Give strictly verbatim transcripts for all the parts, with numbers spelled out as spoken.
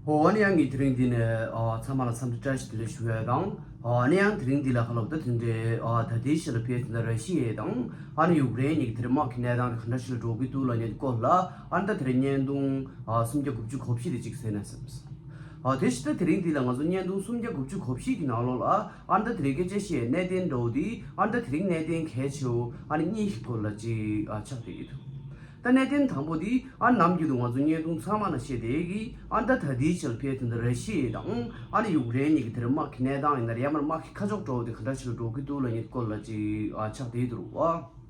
ཨོ་ཨ་ནི་ཡང་ངས་དེ་རིང་འདི་ནས་ཨ་ཚང་མ་ལ་འཚམས་འདྲི་བཀྲ་ཤིས་བདེ་ལེགས་ཞུ་ཡས་དང་། ཨ་ནི་ཡང་དེ་རིང་འདི་ལ་ཁ་ལོ་ད་དེ་འདྲའི་ཨ་ད་ལྟའི་ཆ་ལ་ཕེབས་དེ་འདྲ་ར་ཤི་ཡ་དང་ཨ་ནི་ཡུཀ་རེན་གཉིས་ཀྱི་དེ་རིང་དམག་གི་གནས་སྟངས་དེ་ག་འདྲ་ཞིག་ལ་འགྲོ་གི་འདུག་ལབ་མཁན་སྐོར་ལ་ཨ་ནི་ད་དེ་རིང་བརྙན་ཐུང་ཨ་སུམ་བརྒྱ་དགུ་བཅུ་གོ་བཞི་དེ་གཅིག་གསན་ན་བསམས། ཨ་དེ་བཞིན་ད་དེ་རིང་འདི་ལ་ང་ཚོ་བརྙན་ཐུང་སུམ་བརྒྱ་དགུ་བཅུ་གོ་བཞི་གི་ནང་ལོགས་ལ་ཨ་ནི་ད་དེ་རིང་སྐད་ཆ་བཤད་གནད་དོན་འདྲ་བོ་དེ་ཨ་ནི་ད་དེ་རིང་གནད་དོན་གལ་ཆེ་བོ་ཨ་ནི་གཉིས་ཀྱི་སྐོར་ལ་ཅིག་ཨ་ཆགས་བསྡད་ཀྱི་འདུག་ད་གནད་དོན་དང་པོ་དེ་ཨ་ནམ་རྒྱུན་དུ་ང་ཚོ་བརྙན་ཐུང་ཚང་མ་ནང་བཤད་བསྡད་ཀྱི་ཨ་ད་ད་ལྟའི་ཆར་ཕེབས་དེ་འདྲ་ར་ཤི་ཡ་དང་ཨ་ནི་ཡུཀ་རེན་གཉིས་ཀྱི་དེར་དམག་གི་གནས་སྟངས་ཡིན་ན་རེད་ཡང་མིན་དམག་གི་ཁ་ཕྱོགས་འདྲ་བོ་དེ་ག་འདྲ་ཞིག་ལ་འགྲོ་གི་འདུག་ལབ་མཁན་སྐོར་ལ་ཅིག་ཨ་ཆགས་བསྡད་འདུག་ཨ།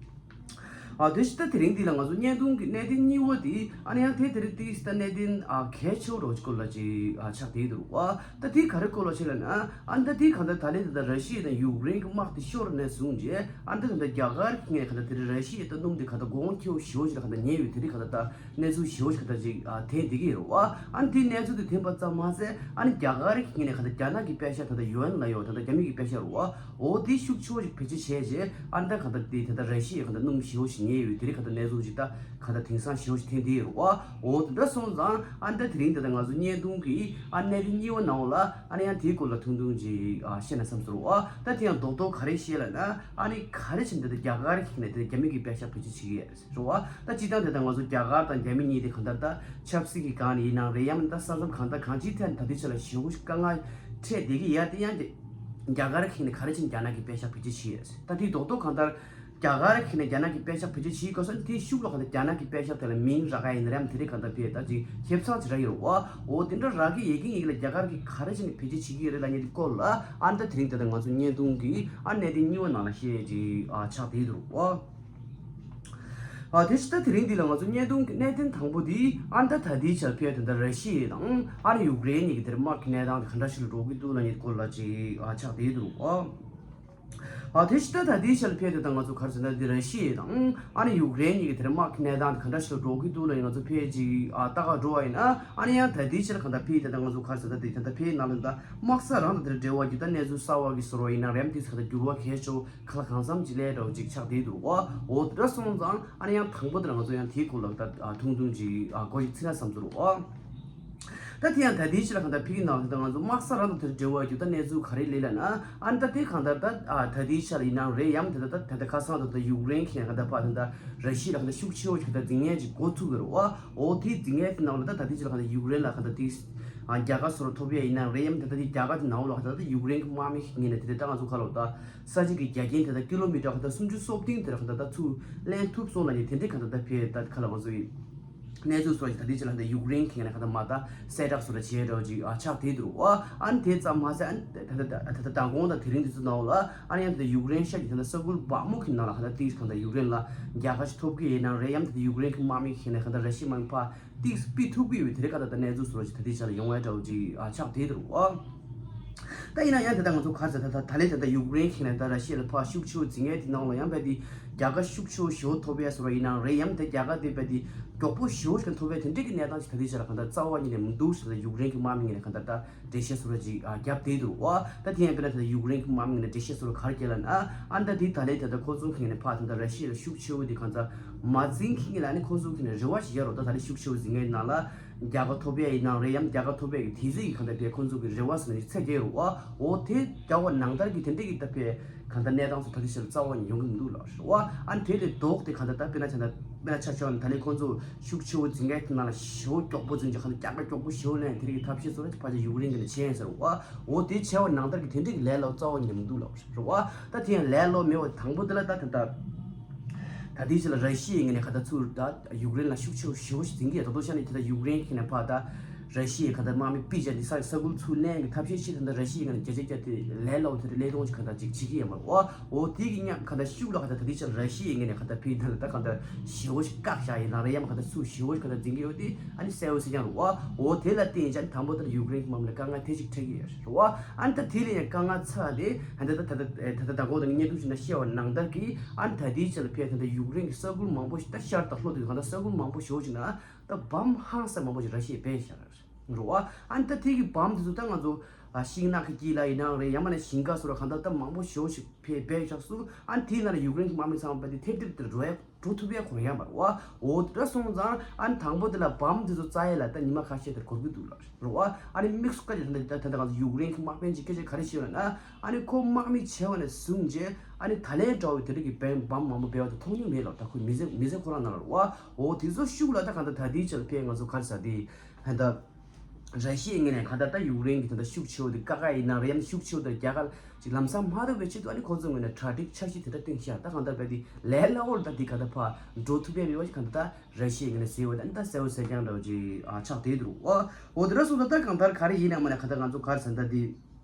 ཨ་དེ་བཞིན་ད་དེ་རིང་འདི་ལ་ང་ཚོ་བརྙན་ཐུང་གི་གནད་དོན་གཉིས་པ་དེ་ཨ་ནི་ཡང་དེ་དེ་རིང་ཏིས་ད་གནད་དོན་ཨ་གལ་ཆེ་བོ་འདྲ་བོ་ཅིག་སྐོར་ལ་ཅིག་ཨ་ཆགས་བསྡད་འདུག་ཨ། ད་དེ་ག་རེ་སྐོར་ལ་ཆེ་ལབ་ན། ཨ་ནི་ད་དེའི་གང་ལྟར་ད་ལན་དེ་ད་ར་ཤི་ཡ་དང་ཡུཀ་རེན་གྱི་དམག་དེ་ཤོར་ནས་བཟུང་རྗེས་ཨ་ནི་ད་གང་ལྟར་རྒྱ་གར་གྱི་ངས་གང་ལྟར་དེ་རིང་ར་ཤི་ཡ་ད་སྣུམ་དེ་གང་ལྟར་གོང་ཁེ་བོ་ཞེ་བོ་ཞིག་ལ་གང་ལྟར་ཉེ་བའི་དེ་རིང་གང་ལྟར་ད་གནས་ཚུལ་ཞེ་བོ་ཞིག་གང་ལྟར་ཅིག་ཨ་ཐོན་བསྡད་ཀྱི་ཡོད་རེད་བ། ཨ་ནི་དེའི་གནས་ཚུལ་དེ་ཐོན་པ་ཙམ་མ་ཟད་ཨ་ནི་རྒྱ་གར་གྱི་ངས་གང་ལྟར་རྒྱ་ནག་གི་པད་ཤག་ད་ལྟ་ཡུ་ཨེན་ལ་ཡོད་ད་ལྟ་རྒྱ་མི་གི་པད་ཤག་རེད་བ། འོ་དེ་ཤུགས་ཆེ་བོ་ཞིག་བེད་སྤྱོད་བྱས་རྗེས་ཨ་ནི་ད་གང་ལྟར་དེ་ད་ལྟ་ར་ཤི་ཡ་གང་ལྟར་སྣུམ་ཞེ་བོ་ཞིག་ཉེ་བའི་དེ་རིང་གང་ལྟར་གནས་ཚུལ་ཅིག་ད་གང་ལྟར་དེང་སང་ཞེ་བོ་ཞིག་ཐོན་བསྡད་ཡོད་རེད་བ། འོ་དེ་འདྲ་སོང་ཙང་ཨ་ནི་ད་དེ་རིང་ད་ལྟ་ང་ཚོ་བརྙན་ཐུང་གི་ཨ་གནད་དོན་གཉིས་པ་ནང་ལ་ཨ་ནི་ཡང་དེའི་སྐོར་ལ་ཐུང་ཐུང་ཅིག་ཨ་བཤད་ན་བསམ་སོང་བ། ད་དེ་ཡང་རྡོག་རྡོག་ག་རེ་བཤད་ལབ་ན་ཨ་ནི་ག་རེ་བྱས་ནས་ད་རྒྱ་གར་གྱི་ནས་དེ་རྒྱ་མི་གི་པད་ཤག་བེད་སྤྱོད་བྱེད་ཀྱི་ཡོད་རེད་བ། ད་སྤྱིར་བཏང་དེ་ད་ང་ཚོ་རྒྱ་གར་དང་རྒྱ་མི་གཉིས་དེ་གང་ལྟར་ད་ཆབ་སྲིད་ཀྱི་སྒང་ནས་ཡིན་ནའང་རེད་ཡང་མིན་ད་ས་མཚམས་གང་ལྟར་གང་ཅིའི་ཐད་ནས་ད་ལྟའི་ཆ་ལ་ཞེ་པོ་ཞིག་དཀའ་ངལ་འཕྲད་བསྡད་ཀྱི་ཡོད་དེ་ཡང་དེ་རྒྱ་གར་གྱི་ནས་ག་རེ་བྱས་ནས་རྒྱ་ནག་གི་པད་ཤག་བེད་སྤྱོད་བྱེད་ཀྱི་ཡོད་རེད། ད་དེ་རྡོག་རྡོག་གང་ལྟར། རྒྱ་གར་གྱི་ནས་རྒྱ་ནག་གི་པད་ཤག་བེད་སྤྱོད་བྱེད་དགོས་ས་དེའི་ཤུགས་ལ་གང་ལྟར་རྒྱ་ནག་གི་པད་ཤག་དེ་ལ་མིང་རག་ག་ཡིན་ན་རེམ་དེ་རིགས་གང་ལྟར་ཕེ་ད་ཅིག་ཁེབས་ཚང་ཅིག་རག་ཡོད་རེད་བ། འོ་དེ་འདྲ་རག་གི་ཡོད་ཀྱི་ཡིན་ལ་རྒྱ་གར་གྱིས་ག་རེ་བྱས་ནས་བེད་སྤྱོད་བྱེད་ཀྱི་ཡོད་རེད་ལབ་མཁན་དེ་སྐོར་ལ་ཨ་ནི་ད་དེ་རིང་ད་ལྟ་ང་ཚོ་བརྙན་ཐུང་གི་ཨ་གནད་དོན་གཉིས་པ་ནང་ལ་བཤད་ཅིག་ཨ་ཆགས་བསྡད་འདུག་བ། ཨ་དེ་བཞིན་ད་དེ་རིང་འདི་ལ་ང་ཚོ་བརྙན་ཐུང་གི་གནད་དོན་དང་པོ་འདི་ཨ་ནི་ད་ད་ལྟའི་ཆར་ཕེ་ད་ལྟ་ར་ཤི་ཡ་དང་ཨ་ནི་ཡུཀ་རེན་གཉིས་ཀྱི་དེར་དམག་གི་གནས་སྟངས་དེ་ག་འདྲ་ཞིག་ལ་འགྲོ་གི་འདུག་ལབ་མཁན་དེ་སྐོར་ལ་ཅིག་ཨ་ཆགས་བསྡད་འདུག་བ། ཨ་དེ་ཕྱི་ཟླ་ད་ལྟའི་ཆར་ཕེབས་དེ་དང་ང་ཚོ་ག་རེ་ཟེར་ན་འདི་ར་ཤི་ཡ་དང་ཨ་ནི་ཡུཀ་རེན་གཉིས་ཀྱི་དེར་དམག་གི་གནས་སྟངས་དེ་ག་འདྲ་ཞིག་ལ་འགྲོ་གི་འདུག་ལ་ཡིན་ང་ཚོ་ཕེབས་ཅིག་ཨ་ལྟ་ག་འགྲོ་བ་ཡིན་ན་ཨ་ནི་ཡང་ད་ལྟའི་ཆར་གང་ལྟར་ཕེབས་དེ་དང་ང་ཚོ་ག་རེ་ཟེར་ན་དེ་ད་ལྟ་ཕེབས་ནང་ལ་ད་དམག་ས་རང་དང་དེར་འབྲེལ་བ་གྱི་ད་གནས་ཚུལ་གསར་བ་གི་བཟོ་བ་ཡིན་ན་རེམ་དེ་ཚོ་ག་ད་འགྱུར་བ་གལ་ཆེ་བོ་ག་ལ་གང་འཚམ་ཅིག་སླེབས་འགྲོ་ཅིག་ཆགས་བསྡད་འདུག་ཨ་འོ་དེ་འདྲ་སོང་ཙང་ཨ་ནི་ཡང་དང་པོ་དེར་ང་ཚོ་ཡང་དེའི་སྐོར་ལ་ད་ཐུང་ཐུང་ཅིག་ཨ་གོ་ཞིག་ཚིག་ན་བསམ་ཚུལ་རོ་ཨ། ད་དེ་ཡང་ད་ལྟའི་ཆ་ལ་གང་ལྟར་ཕ་གི་ནང་ལ་ད་ང་ཚོ་དམག་ས་རང་དང་དེར་འབྲེལ་བ་རྒྱུ་ད་གནས་ཚུལ་ག་རེ་སླེབས་ལབ་ན་ཨ་ནི་ད་དེ་གང་ལྟར་ད་ཨ་ད་ལྟའི་ཆ་ལ་ཡིན་ནའང་རེད་ཡང་དེ་ད་ད་ད་ཁ་སང་ད་ད་ཡུཀ་རེན་གྱི་ཡང་གང་ལྟར་ཕ་ད་ད་ར་ཤི་ཡ་ལ་གང་ལྟར་ཤུགས་ཆེ་བོ་ཞིག་གང་ལྟར་འཛིང་མཁན་ཅིག་འགོ་ཚུགས་ཀྱི་རེད་བ། འོ་དེ་འཛིང་མཁན་དེ་ནང་ལ་ད་ད་ལྟའི་ཆ་ལ་གང་ལྟར་ཡུཀ་རེན་ལ་གང་ལྟར་དེ་ཨ་རྒྱལ་ཁ་བཟོ་འདྲ་ཐོབ་ཡ་ཡིན་ནའང་རེད་ཡང་དེ་ད་དེ་རྒྱལ་ཁ་དེ་ནང་ལ་གང་ལྟར་ད་ཡུཀ་རེན་གྱི་དམག་མི་ཞིག་ཡིན་ན་དེ་དེ་ད་ང་ཚོ་ཁ་ལོ་ད་ས་ཆ་གི་རྒྱ་ཁྱོན་དེ་ད་ཀི་ལོ་མི་ཊར་གང་ལྟར་སུམ་ཅུ་སོ་བདུན་དེར་གང་ལྟར་ད་ཚུར་ལེན་ཐུབ་སོང་ལབ་ནས་དེ་འདྲའི་གང་ལྟར་ད་ཕེ་ད་ཁ་ལ་ང་ཚོ་ཡིན། གནས་ཚུལ་སོགས་ཀྱི་ད་ལྟའི་ཆ་ལ་ད་ཡུཀ་རེན་གྱི་ནས་ག་ད་མ་ད་གསལ་བསྒྲགས་སོགས་ལ་བྱས་འདྲ་བོ་ཅིག་ཨ་ཆགས་བསྡད་འདུག་ཨ་ཨ་ནི་དེ་ཙམ་མ་ཟད་ཨ་ནི་ད་ད་ད་ད་ད་མདང་དགོང་དང་དེ་རིང་འདི་ཚོ་ནང་ལ་ཨ་ནི་ཡང་ད་ཡུཀ་རེན་ཤ་གི་ད་ད་ས་ཁུལ་བག་མོ་གི་ནང་ལ་ག་ད་ཏིག་གང་ད་ཡུཀ་རེན་ལ་རྒྱལ་ཁ་ཞིག་ཐོབ་ཀྱི་ཡིན་ན་རེད་ཡང་ད་ད་ཡུཀ་རེན་གྱི་དམག་མི་གི་ནས་ག་ད་ར་ཤི་དམག་མི་ཕ་ཏིག་སྤི་ཐུབ་ཀྱི་ཡོད་པའི་དེ་རེད་ག་ད་ད་གནས་ཚུལ་སོགས་ཅིག་ད་ལྟའི་ཆ་ལ་ཡོང་བའི་འདྲ་བོ་ཅིག་ཨ་ཆགས་བསྡད་འདུག་ཨ། ད་ཡིན་ན་ཡང་དེ་ལྟར་ང་ཚོ་ག་རེ་ཟེར་ད་ད་ད་ལན་དེ་ལྟར་ཡུཀ་རེན་གྱི་ནས་ད་ར་ཤི་ཡ་ལ་ཕར་ཤུགས་ཆེ་བོ་འཛིང་ཡས་དེ་ནང་ལ་ཡང་བས་དེ་རྒྱལ་ཁ་ཤུགས་ཆེ་བོ་ཞེ་བོ་ཐོབ་ཡས་སོ་ར་ཡིན་ནའང་རེད་ཡང་དེ་རྒྱལ་ཁ་དེ་བས་དེ་མགྱོགས་པོ་ཞེ་བོ་ཞིག་ཐོབ་ཡས་དེ་འདྲས་ཀྱི་གནས་སྟངས་ཤིག་ད་ལྟའི་ཆ་ལ་གང་ལྟར་རྩ་བ་ཉིད་ནས་མི་འདུག་ཟེར་ད་ཡུཀ་རེན་གྱི་དམག་མི་ངོས་ནས་གང་ལྟར་ད་འགྲེལ་བཤད་སོ་ར་ཅིག་རྒྱབ་བསྡད་འདུག་བ། ད་དེ་ཡང་དཔེར་ན་ད་ལྟ་ཡུཀ་རེན་གྱི་དམག་མི་ངོས་ནས་འགྲེལ་བཤད་སོ་ར་ག་རེ་བརྒྱབ་ལབ་ན་ཨ་ད་དེ་ད་ལན་དེ་ད་ཁོ་ཚོ་གི་ངོས་ནས་ཕར་ད་ལྟ་ར་ཤི་ཡ་ལ་ཤུགས་ཆེ་བོ་དེ་གང་ལྟར་མ་འཛིང་གི་ངོས་ལ་ནི་ཁོ་ཚོ་གི་ངོས་ནས་རེ་བ་ཞིག་ཡོད་རོགས་ད་ད་ལན་ཤུགས་ཆེ་བོ་འཛིང་ངེས་ནང་ལ། རྒྱལ་ཁ་ཐོབ་ཡས་ཡིན་ནའང་རེད་ཡང་རྒྱལ་ཁ་ཐོབ་ཡས་ཀྱི་དུས་ཚོད་ཀྱི་གང་ལྟར་དེ་ཁོང་ཚོ་གི་རེ་བ་ཟེར་ནས་ཚད་བརྒལ་རུ་བ། འོ་དེ་རྒྱལ་བ་ནང་ལྟར་གྱི་དེ་འདྲས་ཀྱི་ད་ཕེ་གང་ལྟར་གནས་སྟངས་སུ་ད་དེ་ཕྱིར་རྩ་བ་ནས་ཡོང་གི་མི་འདུག་ལགས་རེད་བ། ཨ་ནི་དེ་ལས་ལྡོག་སྟེ་གང་ལྟར་ད་དཔེར་ན་ཆ་ན་དཔེར་ན་ཆ་བཞག་ན་ད་ལས་ཁོང་ཚོ་ཤུགས་ཆེ་བོ་འཛིང་མཁན་དེ་ནང་ལ་ཞེ་བོ་མགྱོགས་པོ་འཛིང་རྒྱུ་གང་ལྟར་རྒྱལ་ཁ་མགྱོགས་པོ་ཞེ་བོ་ལེན་དེ་རིགས་ཀྱི་ཐབས་ཤེས་སོགས་ལ་ཕལ་ཆེར་ཡུཀ་རེན་གྱི་ནས་བྱས་ཡིན་ཟེར་བ། འོ་དེ་བྱས་པ་ནང་ལྟར་གྱི་དེ་འདྲས་ཀྱི་ལས་སླ་བོ་རྩ་བ་ནས་མི་འདུག་ལགས་རེད་བ། ད་དེ་ཡང་ལས་སླ་བོ་མེད་པ་དང་པོ་དེ་ལ་ད་དེ་ལྟར། ད་ལྟའི་ཆ་ལ་ར་ཤི་ཡའི་ངོས་ནས་ག་ད་ཚུར་ད་ཡུཀ་རེན་ལ་ཤུགས་ཆེ་བ་ཞེ་པོ་ཞིག་འཛིན་གྱི་ཡོད། ད་དུང་ཆ་ནས་དེ་ལྟར་ཡུཀ་རེན་གྱི་ནས་ཕར་ད་ར་ཤི་ཡའི་ག་ད་དམག་མི་པི་ཅར་འདི་ས་ས་ཁུལ་ཚུར་ལེན་གྱི་ཐབས་ཤེས་ཤིག་ད་ལྟ་ར་ཤི་ཡའི་ངོས་ནས་བརྒྱ་ཆ་བརྒྱ་དེ་ལས་སླ་བོ་ཞིག་ག་ད་ཅིག་བྱེད་ཀྱི་ཡོད་མ་རེད་བ། འོ་དེ་གི་མཉམ་ག་ད་ཤུགས་ལ་ག་ད་ད་ལྟའི་ཆ་ལ་ར་ཤི་ཡའི་ངོས་ནས་ག་ད་ཕི་ད་ལ་ད་ག་ད་ཞེ་པོ་ཞིག་བཀག་བཞག་ཡིན་ན་རེད་ཡང་ག་ད་ཚུར་ཞེ་པོ་ཞིག་ག་ད་འཛིན་གྱི་ཡོད་དེ་ཨ་ནི་གསལ་བོ་ཟེར་ཀྱང་རེད་བ། འོ་དེ་ལ་བརྟེན་ཅན་དང་པོ་ད་ལ་ཡུཀ་རེན་གྱི་དམག་མི་ལ་དཀའ་ངལ་དེ་ཞིག་འཕྲད་ཀྱི་ཡོད་རེད་བ། ཨ་ནི་ད་དེ་ལ་ཡང་དཀའ་ངལ་ཚ་དེ་ཨ་ནི་ད་ད་ད་ད་ད་ད་གོ་ད་ངས་བརྙན་ཐུང་ཞིག་ན་བཤད་པ་ནང་ལྟར་གྱི་ཨ་ནི་ད་དེའི་ཆ་ལ་ཕེབས་ད་ད་ཡུཀ་རེན་གྱི་ས་ཁུལ་མང་པོ་ཞིག་ད་ཤར་དང་ལྷོ་དེ་གང་ལྟར་ས་ཁུལ་མང་པོ་ཞེ་པོ་ཞིག་ན་ད་བམ་ཧང་སང་མང་པོ་ཞིག་ར་ཤི་ཡས་སྦས་བཞག་རེད་བ། ཨ་ནི་ད་དེ་གི་བམ་དེ་ཚོ་ད་ང་ཚོ་ཤིང་ནགས་ཀྱི་དཀྱིལ་ལ་ཡིན་ནའང་རེད་ཡང་མིན་ན་ཞིང་ཁ་སོགས་ལ་གང་ལྟར་ད་མང་པོ་ཞེ་པོ་ཞིག་ཕེབས་སྦས་བཞག་སོང་། ཨ་ནི་དེའི་ནང་ལ་ཡུཀ་རེན་གྱི་དམག་མི་ཚང་མ་ད་དེ་ཐེབས་ཐེབས་དེར་འགྲོ་ཡ། འགྲོ་ཐུབ་ཡ་ཁོ་རང་ཡང་མ་རེད་བ། འོ་དེ་འདྲ་སོང་ཙང་ཨ་ནི་དང་པོ་དེ་ལ་བམ་དེ་ཚོ་རྩ་ཡ་ལ་ད་ཉི་མ་ཁ་ཤས་དེར་འགོར་གི་འདུག་ལ་རེད་བ། ཨ་ནི་དམིགས་སུ་བཀར་ཏེ་ད་ད་ད་ང་ཚོ་ཡུཀ་རེན་གྱི་དམག་དཔོན་གྱིས་སྐད་ཆ་ག་རེ་བཤད་ཡོད་ན། ཨ་ནི་ཁོ་དམག་མི་བྱས་པ་ནས་བཟུང་རྗེས་ཨ་ནི་ད་ལན་འདྲ་བའི་དེ་འདྲ་གི་བམ་བམ་མང་པོ་སྤེལ་བ་དེ་མཐོང་མྱོང་མེད་ལ། ད་ཁོའི་མི་ཚེ་མི་ཚེ་ཁོ་རང་ནང་ལ་རེད་བ། འོ་དེ་ཚོ་ཤུགས་ལ་ད་གང་ལྟར་ད་ལྟའི་ཆར་ཕེ་ང་ཚོ་ག་རེ་ཟ་དེ་ད་ལྟ། ར་ཤི་ཡའི་ངོས་ནས་གང་ལྟར་ད་ཡུཀ་རེན་གྱི་དེ་འདྲ་ཤུགས་ཆེ་བོ་དེ་བཀག་ག་ཡིན་ན་རེད། ཡང་ཤུགས་ཆེ་བོ་དེ་རྒྱག་ག་ཅིག་ལམ་སང་མ་ཐུབ་པའི་ཆེད་དུ་ཨ་ནི་ཁོ་ཚོའི་ངོས་ནས་གྲ་སྒྲིག་འཆར་གཞི་དེ་འདྲ་བཏིང་ཤག་ད་གང་ལྟར་བས་དེ་ལས་སླ་བོར་ད་དེ་གང་ལྟར་ཕར་འགྲོ་ཐུབ་པའི་རེ་བ་ཞིག་གང་ལྟར་ད་ར་ཤི་ཡའི་ངོས་ནས་ཟེར་བ་དང་ད་གསལ་བོ་གསལ་རྐྱང་འདྲ་བོ་ཅིག་ཨ་ཆགས་བསྡད་འདུག་ཨོ་འོ་དེ་འདྲ་སོང་ཙང་ད་གང་ལྟར་ག་རེ་ཡིན་ནའང་མ་ནས་གང་ལྟར་ང་ཚོ་ག་རེ་ཟེར་ད་དེ།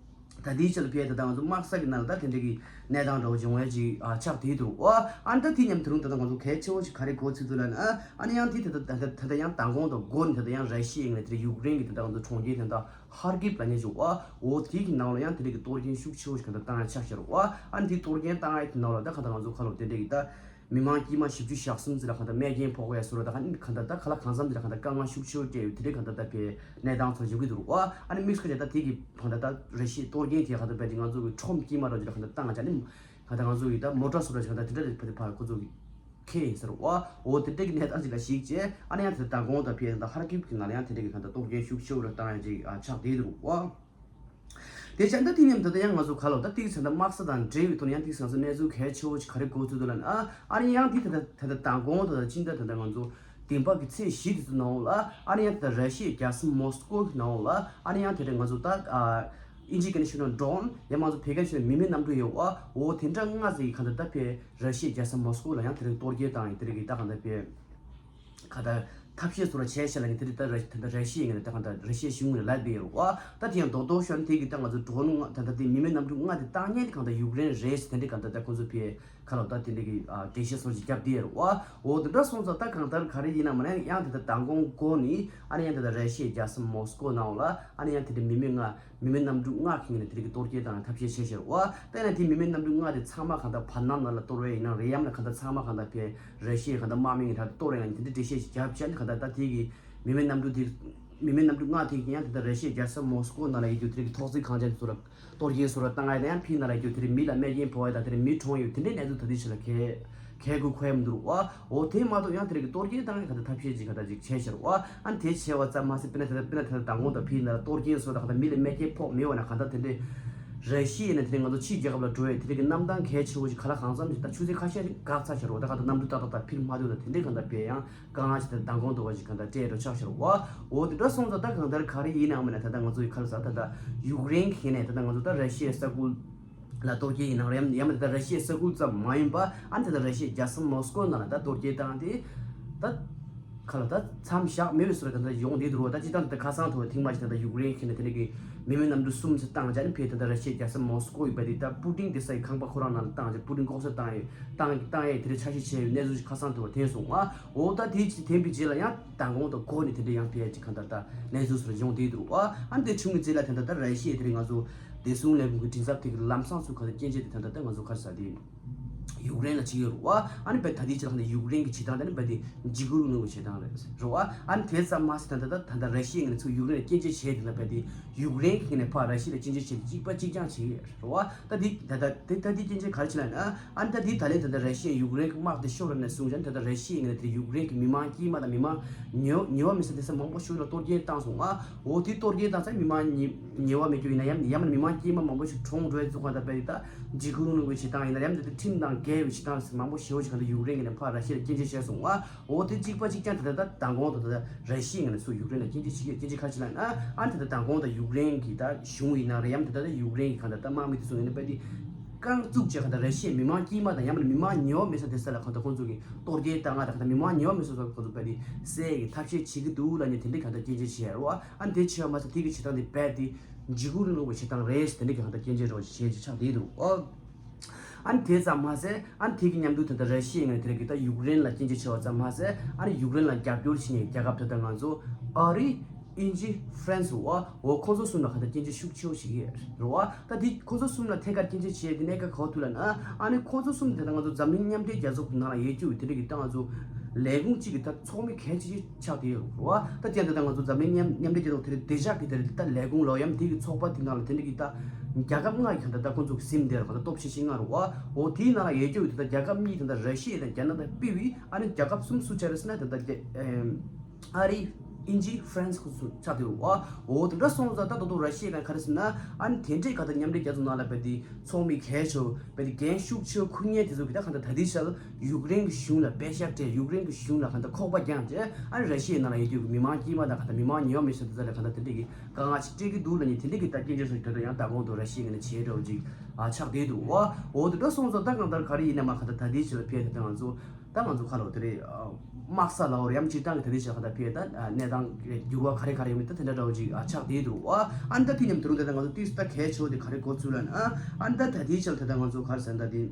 ད་ལྟའི་ཆར་ལ་ཕེ་ད་ལྟ་ང་ཚོ་དམག་ས་གི་ནང་ལ་ད་དེ་འདྲ་གི་གནས་སྟངས་འདྲ་བོ་ཅིག་འོང་ཡ་ཅིག་ཨ་ཆགས་བསྡད་འདུག་ཨོ་ཨ་ནི་ད་དེ་མཉམ་དུ་རུང་ད་ལྟ་ང་ཚོ་གལ་ཆེ་བོ་ཞིག་ག་རེ་གོ་ཚུལ་འདུག་ལབ་ན། ཨ་ནི་ཡང་དེ་ད་ལྟ་ད་ལྟ་ད་ལྟ་ཡང་མདང་དགོང་དང་འགོ་ནས་ད་ལྟ་ཡང་ར་ཤི་ཡའི་ངོས་ནས་དེ་འདྲ་ཡུཀ་རེན་གྱི་ད་ལྟ་ང་ཚོ་གྲོང་ཁྱེར་དེ་འདྲ་ཧར་ཀིབ་ལབ་མཁན་ཅིག་ཨོ་ཨོ་དེ་གི་ནང་ལ་ཡང་དེ་འདྲ་གི་གཏོར་སྐྱོན་ཤུགས་ཆེ་བོ་ཞིག་ག་ད་བཏང་ཡ་ཆགས་ཤར་ཨོ་ཨ་ནི་དེ་གཏོར་སྐྱོན་བཏང་ཡ་དེ་ནང་ལ་ད་ག་ད་ང་ཚོ་ཁ་ལོ་དེ་འདྲ་གི་ད། མི་མང་དཀྱུས་མ་བཞི་བཅུ་ཞེ་གསུམ་ཙམ་ལ་གང་ལྟར་རྨས་སྐྱོན་ཕོག་ཡ་བཟོ་འདྲ་ད་ག་ནི་གང་ལྟར་ད་ག་ལ་གང་འཚམ་ཙམ་ལ་གང་ལྟར་དཀའ་ངལ་ཤུགས་ཆེ་བོ་སྤྲད་ཡོད་དེ་འདྲའི་གང་ལྟར་ད་ཕའི་གནས་སྟངས་ཚོ་ཡོང་གི་འདུག་ཨ། ཨ་ནི་དམིགས་སུ་བཀར་ད་དེ་གི་གང་ལྟར་ད་ར་ཤི་ཡའི་གཏོར་སྐྱོན་དེ་གང་ལྟར་ད་དེ་ང་ཚོ་གི་ཁྲོམ་དཀྱུས་མ་ར་ཅིག་ལ་གང་ལྟར་བཏང་བྱས་ནི་གང་ལྟར་ང་ཚོ་གི་ད་མོ་ཊ་བཟོ་འདྲ་ཅིག་གང་ལྟར་དེ་འདྲ་རེད་ཕ་དེ་ཕ་ཁོ་ཚོ་གི་ཁེ་ཡིན་ཟེར་བ་འོ་དེ་འདྲ་གི་གནས་སྟངས་ཅིག་ལ་གཞིགས་བྱས་ཨ་ནི་ཡང་དེ་ད་དགོང་ད་ཕའི་ད་ཧར་ཀིབ་གི་ནང་ལ་ཡང་དེ་འདྲ་གི་གང་ལྟར་གཏོར་སྐྱོན་ཤུགས་ཆེ་བོ་ར་བཏང་ཡ་ཅིག་ཨ་ཆགས་བསྡད་འདུག་ཨ། དེ་བྱས་ད་དེ་མཉམ་ད་ལྟ་ཡང་ང་ཚོ་ག་ལོ་ད་ཏིག་ཙམ་ད་དམག་ས་དང་འབྲེལ་བའི་ཐོག་ནས་ཡང་ཏིག་ཙམ་ང་ཚོ་གནས་ཚུལ་གལ་ཆེ་བོ་ཞིག་ག་རེ་གོ་ཚུལ་འདུག་ལབ་ན། ཨ་ཨ་ནི་ཡང་དེ་ད་ལྟ་ད་ལྟ་དང་གོང་ད་ལྟ་ཕྱི་ཟླ་ད་ལྟ་ང་ཚོ་བདུན་པ་གི་ཚེས་བཞི་དེ་ཚོ་ནང་ལ་ཨ་ནི་ཡང་ད་ལྟ་ར་ཤི་ཡའི་རྒྱལ་ས་མོ་སི་ཀོ་གི་ནང་ལ་ཨ་ནི་ཡང་དེ་འདྲ་ང་ཚོ་ད་ཨ་ཨིན་ཇི་སྐད་ནས་ཞུས་ན་ཌོ་རོན་ཡང་མང་ཚོ་བོད་སྐད་ཞུས་ན་མི་མེད་གནམ་གྲུ་ཡོད་ཨ་འོ་དེ་འདྲ་ལྔ་ཟེར་གི་གང་ད་ད་ཕའི་ར་ཤི་ཡའི་རྒྱལ་ས་མོ་སི་ཀོ་ལ་ཡང་དེ་རིང་གཏོར་སྐྱོན་བཏང་ཡིན་དེ་རིང་གི་ད་གང་ད་ཕའི། ག་ད་ཐབས་ཤེས་སོགས་ལ་བྱས་ཤག་ལབ་ཀྱི་དེ་རིང་ད་ར་ད་ད་ར་ཤི་ཡའི་ངོས་ནས་ད་གང་ད་ར་ཤི་ཡའི་གཞུང་ངོས་ནས་ལབ་པའི་རུ་བ་ད་དེ་ཡང་རྡོག་རྡོག་ཤོད་ན་དེ་གི་ད་ང་ཚོ་ཌོ་རོན་ལྔ་ད་ད་དེ་མི་མེད་གནམ་གྲུ་ལྔ་དེ་བཏང་མཁན་དེ་གང་ད་ཡུཀ་རེན་རེད་ཟེར་དེ་འདྲའི་གང་ད་ད་ཁོང་ཚོ་ཕའི་ཁ་ལོ་ད་དེ་འདྲའི་གི་འགྲེལ་བཤད་སོགས་ཅིག་བརྒྱབ་དེ་རུ་བ་འོ་དེ་འདྲ་སོང་ཙང་ད་གང་ལྟར་ག་རེ་ཡིན་ན་མ་ན་ཡང་དེ་ད་མདང་དགོང་དགོང་ནི་ཨ་ནི་ཡང་དེ་ད་ར་ཤི་ཡའི་རྒྱལ་ས་མོ་སི་ཀོ་ནང་ལ་ཨ་ནི་ཡང་དེ་འདྲའི་མི་མེད་ལྔ། མི་མེད་གནམ་གྲུ་ལྔ་གི་ངོས་ནས་དེ་རིང་གི་གཏོར་སྐྱོན་བཏང་ནས་ཐབས་ཤེས་བྱས་ཤག་བ། ད་ཡིན་ན་དེ་མི་མེད་གནམ་གྲུ་ལྔ་དེ་ཚང་མ་གང་ལྟར་བར་སྣང་ནང་ལ་གཏོར་བ་ཡིན་ན་རེད་ཡང་ན་གང་ལྟར་ཚང་མ་གང་ལྟར་ཕའི་ར་ཤི་ཡའི་གང་ལྟར་དམག་མི་ངོས་ནས་གཏོར་བ་ཡིན་ན་དེ་འདྲའི་འགྲེལ་བཤད་ཅིག་བརྒྱབ་བྱས་ནས་གང་ལྟར་ད་དེ་གི་མི་མེད་གནམ་གྲུ་དེ་མི་མེད་གནམ་གྲུ་ལྔ་དེ་གི་ཡང་དེ་ལྟར་ར་ཤི་ཡའི་རྒྱལ་ས་མོ་སི་ཀོ་ནང་ལ་ཡོད་རྒྱུ་དེ་རིང་གི་ཐོག་བརྩེགས་ཁང་ཆེན་དེ་ཚོ་ལ་གཏོར་སྐྱོན་བཟོ་འདྲ་བཏང་ཡ་དང་ཡང་ཕའི་ནང་ལ་ཡོད་རྒྱུ་དེ་རིང་མི་ལ་རྨས་སྐྱོན་ཕོག་ཡ་དང་དེ་རིང་མི་གྲོངས་ཡོད་དེ་འདྲའི་གནས་ཚུལ་ད་ལྟའི་ཆ་ལ་གལ་གལ་དགོས་མཁོ་ཡ་མི་འདུག་བ། འོ་དེ་མ་གཏོགས་ཡང་དེ་རིང་གི་གཏོར་སྐྱོན་བཏང་ཡ་གང་ལྟར་ཐབས་ཤེས་ཅིག་གང་ལྟར་ཅིག་བྱས་ཤག་བ། ཨ་ནི་དེ་བྱས་པ་ཙམ་མ་ཟད་དཔེར་ན་དེ་ལྟར་དཔེར་ན་དེ་ལྟར་མདང་དགོང་དང་ཕའི་ནང་ལ་གཏོར་སྐྱོན་བཟོ་འདྲ་གང་ལྟར་མི་ལ་རྨས་སྐྱོན་ཕོག་མེད་པ་ན་གང་ལྟར་དེ་འདྲའི་ར་ཤི་ཡ་ནས་དེ་རིང་ང་ཚོ་ཕྱིའི་རྒྱལ་ཁབ་ལ་འགྲོ་ཡས་དེ་རིང་གི་གནམ་ཐང་གལ་ཆེ་བོ་ཞིག་ག་ལ་གང་འཚམ་ཞིག་ད་ཆུ་ཚོད་ཁ་ཤས་རིང་འགག་ཚར་ཤག་རོ། ད་གང་ལྟར་གནམ་གྲུ་ཏག་ཏག་ད་ཕིར་མ་ཐོན་ད་དེ་འདྲའི་གང་ལྟར་བས་ཡང་དཀའ་ངལ་ཞིག་ད་མདང་དགོང་དུ་བ་ཞིག་གང་ལྟར་སྤྲད་འགྲོ་ཆགས་ཤག་རོ། འོ་དེ་འདྲ་སོང་ཙང་ད་གང་ལྟར་ག་རེ་ཡིན་ནའང་མིན་ན་ད་ལྟ་ང་ཚོ་ཡི་ག་ལ་ཟ་ད་ད་ཡུཀ་རེན་གི་ནས་ད་ལྟ་ང་ཚོ་ད་ར་ཤི་ཡའི་ས་ཁུལ་ལ་གཏོར་སྐྱོན་ཡིན་ནའང་རེད་ཡང་མིན་ད་ལྟ་ར་ཤི་ཡའི་ས་ཁུལ་ཙམ་མ་ཡིན་པ་ཨ་ནི་ད་ལྟ་ར་ཤི་ཡའི་རྒྱལ་ས་མོ་སི་ཀོ་ནང་ལ་ད་གཏོར་སྐྱོན་བཏང་སྟེ་ད། ཁ་ལ་ད་མཚམས་བཞག་མེད་པའི་བཟོ་འདྲ་ད་ལྟ་ཡོང་བསྡད་འདུག་རོ། ད་སྤྱིར་བཏང་ད་ལྟ་ཁ་སང་ཐོག་ཐེངས་མ་ཞིག་ད་ལྟ་ཡུཀ་རེན་གྱི་ནས་དེ་འདྲ་གི་མི་མེད་གནམ་གྲུ་གསུམ་ཙམ་བཏང་བྱས་ནས་ཕེ་ད་ལྟ་ར་ཤི་ཡའི་རྒྱལ་ས་མོ་སི་ཀོ་ཡི་བ་དེ་ད་པུ་ཏིན་དེ་ས་ཡི་ཁང་པ་ཁོ་རང་ནང་ལ་བཏང་བྱས་པུ་ཏིན་ལྐོག་ཟ་བཏང་ཡོད་བཏང་བཏང་ཡས་དེ་འདྲ་འཆར་གཞི་བྱས་ཡོད་གནས་ཚུལ་ཞིག་ཁ་སང་ཐོག་ཐོན་སོང་ང་། འོ་ད་དེ་ཅིག་ཐོན་པའི་རྗེས་ལ་ཡང་མདང་དགོང་དང་འགོ་ནས་དེ་འདྲ་ཡང་ཕེ་ཅིག་གང་ལྟར་ད་གནས་ཚུལ་བཟོ་འདྲ་ཡོང་བསྡད་འདུག་རོ། ཨ་ནི་དེ་བྱུང་བའི་རྗེས་ལ་ད་ལྟ་ད་ར་ཤི་ཡའི་དེ་རིང་ང་ཚོ་བདེ་སྲུང་ལས་ཁུངས་ཀྱི་མགྲིན་ཚབ་དེ་གི་ལམ་སང་ཚུར་གང་ལྟར་སྐྱོན་བརྗོད་དེ་ད་ལྟ་ད་ང་ཚོ་ག་རེ་ཟ་དེ། ཡུཀ་རེན་ལ་བྱེད་ཀྱི་ཡོད་རེད་བ། ཨ་ནི་བས་ད་ལྟའི་ཆར་ལ་ཡུཀ་རེན་གྱི་བྱེད་སྟངས་དེ་ནི་བས་དེ་འཇིགས་སྐུལ་རིང་ལུགས་བྱེད་སྟངས་རེད་རེད་བ། ཨ་ནི་དེ་ཙམ་མ་ཟད་ད་ལྟ་ད་ལྟ་ར་ཤི་ཡའི་ངོས་ནས་ཚུར་ཡུཀ་རེན་ལ་སྐྱོན་བརྗོད་བྱས་དེ་ལ་བས་དེ་ཡུཀ་རེན་གྱི་ངོས་ནས་ཕར་ར་ཤི་ཡ་ལ་སྐྱོན་བརྗོད་བྱས་ཏེ་གཅིག་པ་གཅིག་རྐྱང་བྱེད་ཀྱི་ཡོད་རེད་བ། ད་དེ་ད་ལྟ་དེ་ད་དེ་སྐྱོན་བརྗོད་ག་རེ་བྱེད་ལབ་ན་ཨ་ནི་ད་དེ་ད་ལན་ད་ལྟ་ར་ཤི་ཡ་ཡུཀ་རེན་གྱི་དམག་དེ་ཤོར་ནས་བཟུང་བྱས་ད་ལྟ་ར་ཤི་ཡའི་ངོས་ནས་དེ་ཡུཀ་རེན་གྱི་མི་མང་དཀྱུས་མ་དང་མི་མང་ཉེ་ཉེ་བ་མི་ས་དེ་ས་མང་པོ་ཤོར་ལ་གཏོར་སྐྱོན་བཏང་སོང་ང་། འོ་དེ་གཏོར་སྐྱོན་བཏང་ས་མི་མང་ཉེ་ཉེ་བ་མི་སྐྱོ་ཡིན་ན་ཡང་ཡང་མིན་མི་མང་དཀྱུས་མ་མང་པོ་ཞིག་གྲོངས་འགྲོ་ཡ་བཙུགས་གང་ལྟར་བས་དེ་ད། འཇིགས་སྐུལ་རིང་ལུགས་ཀྱི་བྱེད་སྟངས་ཡིན་ན་ཡང་དེ་ཁྲིམས་དང་འགལ་བའི་བྱེད་སྟངས་མང་པོ་ཞེ་པོ་ཞིག་གང་ལྟར་ཡུཀ་རེན་གྱི་ནས་ཕར་ར་ཤི་ཡར་སྐྱོན་བརྗོད་བྱས་སོང་ང་། འོ་དེ་གཅིག་པ་གཅིག་རྐྱང་དེ་ལྟར་ད་མདང་དགོང་དང་དེ་ལྟར་ར་ཤི་ཡའི་ངོས་ནས་སུ་ཡུཀ་རེན་ལ་སྐྱོན་བརྗོད་བྱེད་ཀྱི་སྐྱོན་བརྗོད་ག་རེ་བྱེད་ལབ་ན་ཨ་དེ་ལྟར་མདང་དགོང་དང་ཡུཀ་རེན་གྱི་ད་གཞུང་ཡིན་ན་རེད་ཡང་དེ་ལྟར་ད་ཡུཀ་རེན་གྱི་གང་ལྟར་ད་དམག་མི་དེ་ཚོ་ངོས་ནས་བས་དེ་རྐང་བཙུགས་བྱས་གང་ལྟར་ར་ཤི་ཡའི་མི་མང་དཀྱུས་མ་དང་ཡང་མིན་མི་མང་ཉེ་བ་མི་ས་དེ་ས་ལ་གང་ལྟར་ཁོང་ཚོ་གི་གཏོར་སྐྱོན་བཏང་ང་དང་གང་ལྟར་མི་མང་ཉེ་བ་མི་ས་ཚོ་ཁོང་ཚོ་བས་དེ་བསད་ཀྱི་ཐབས་ཤེས་བྱེད་ཀྱི་འདུག་ལབ་ནས་དེ་འདྲའི་གང་ལྟར་སྐྱོན་བརྗོད་བྱས་རེད་བ། ཨ་དེ་བྱས་པ་མ་ཟད་དེ་གི་བྱེད་སྟངས་དེ་རྦད་དེ་འཇིགས་སྐུལ་རིང་ལུགས་པའི་བྱེད་སྟངས་རེད་ཟེར་དེ་འདྲ་གི་ཧ་ད་སྐྱོན་བརྗོད་རོགས་བྱེད་ཅིག་ཆགས་བསྡད་འདུག་ཨོ། ཨ་ནི་དེ་ཙམ་མ་ཟད་ཨ་ནི་དེ་གི་མཉམ་དུ་ད་ལྟ་ར་ཤི་ཡའི་ངོས་དེ་རིང་གི་ད་ཡུཀ་རེན་ལ་སྐྱོན་བརྗོད་བྱས་པ་ཙམ་མ་ཟད་ཨ་ནི་ཡུཀ་རེན་ལ་རྒྱབ་སྐྱོར་བྱེད་མཁན་རྒྱལ་ཁབ་ད་ལྟ་ང་ཚོ་ཨ་རི་དབྱིན་ཇི་ཧྥ་རན་སི་འོ་འོ་ཁོང་ཚོ་གསུམ་ལ་ག་ད་སྐྱོན་བརྗོད་ཤུགས་ཆེ་བོ་བྱེད་ཀྱི་ཡོད་རེད་བ། ད་དེ་ཁོང་ཚོ་གསུམ་ལ་ཐད་ཀར་སྐྱོན་བརྗོད་བྱས་དེ་གནད་འགག་ག་བ་ཐུག་ལབ་ན་ཨ་ནི་ཁོང་ཚོ་གསུམ་དེ་ད་ང་ཚོ་འཛམ་གླིང་མཉམ་འབྲེལ་རྒྱལ་ཚོགས་ཀྱི་ནང་ལ་ཡོད་རྒྱུ་དེ་རིང་གི་ད་ང་ཚོ་ ལས་ཁུངས་གཅིག་གི་ད་ཚོགས་མི་གལ་ཆེ་ཤོས་ཆགས་བསྡད་ཡོད་རེད་བ། ད་དེ་ཡང་ད་ལྟ་ང་ཚོ་འཛམ་གླིང་མཉམ་མཉམ་འབྲེལ་རྒྱལ་ཚོགས་དེ་རིང་བདེ་འཇགས་ཀྱི་དེ་རིང་ད་ལས་ཁུངས་ལོ་ཡམ་དེ་གི་ཚོགས་པ་དེ་ནང་ལ་དེ་འདྲ་གི་ད་རྒྱལ་ཁབ་ལྔ་ཡི་གང་ལྟར་ད་ཁོང་ཚོ་གི་ཟིན་བསྡད་རེད་བ། ད་སྟོབས་ཆེ་ཤོས་ལྔ་རེད་བ། འོ་དེའི་ནང་ལ་ཡོད་རྒྱུ་ཡོད་དེ་ད་རྒྱལ་ཁབ་གཉིས་དེ་ད་ར་ཤི་ཡ་དང་རྒྱ་ནག་དང་སྤེལ་བའི་ཨ་ནི་རྒྱལ་ཁབ་གསུམ་སུ་བྱས་རེད་ཟེར་ན་དེ་ད་རྒྱ་ཨ་རི། དབྱིན་ཇི་ཧྥ་རན་སི་ཁོ་ཚོ་ཆགས་བསྡད་ཡོད་རེད་བ། འོ་དེ་འདྲ་སོང་ཙང་ད་ད་དུང་ར་ཤི་ཡ་ག་ག་རེ་ཟེར་ན་ཨ་ནི་དེ་འདྲའི་ག་ད་མཉམ་འབྲེལ་རྒྱལ་ཚོགས་ནང་ལ་བས་དེ་ཚོགས་མི་གལ་ཆེ་བས་དེ་འགན་ཤུགས་ཆེ་འཁུར་མཁན་དེ་ཚོ་གི་ད་ག་ད་ད་ལྟའི་ཆར་ཡུཀ་རེན་གི་གཞུང་ལ་པད་ཤག་སྤྲད། ཡུཀ་རེན་གི་གཞུང་ལ་ག་ད་ཁོག་པ་བརྒྱངས་བྱས་ཨ་ནི་ར་ཤི་ཡའི་ནང་ལ་ཡོད་དུས་མི་མང་དཀྱུས་མ་དང་ག་ད་མི་མང་ཉེ་བ་མི་སེར་དེ་ཚོ་ལ་ག་ད་དེ་འདྲའི་གི་དཀའ་ངལ་ཅིག་སྤྲད་ཀྱི་འདུག་ལབ་ནས་དེ་འདྲའི་གི་ད་སྐད་ཆ་ཚོ་ད་ད་ཡང་ད་གོང་དུ་ར་ཤི་ཡའི་ངོས་ནས་བྱས་འདྲ་བོ་ཅིག་ཨ་ཆགས་བསྡད་འདུག་བ། འོ་དེ་འདྲ་སོང་ཙང་ད་གང་ལྟར་ག་རེ་ཡིན་ན་མ་ག་ད་ད་ལྟའི་ཆར་ལ་ཕེབས་དེ་ད་ང་ཚོ་ད་ང་ཚོ་ཁ་ལོ་དེ་རེད། དམག་ས་ལའོ་རེད་ཡམ་སྤྱིར་བཏང་གི་ད་ལྟའི་ཆར་ཁ་ད་ཕེབས་ད་གནས་སྟངས་འགྱུར་བ་ག་རེ་ག་རེ་ཡོད་མེད་ད་དེ་འདྲ་འདྲ་བོ་ཅིག་ཨ་ཆགས་བསྡད་འདུག་བ། ཨ་ནི་ད་དེ་མཉམ་དུ་རུང་ད་ལྟ་ང་ཚོ་ཏིས་ད་གལ་ཆེ་བོ་དེ་ག་རེ་གོ་ཚུལ་ལ་ན་ཨ་ནི་ད་ད་ལྟའི་ཆར་ད་ལྟ་ང་ཚོ་ག་རེ་ཟེར་ད་དེ་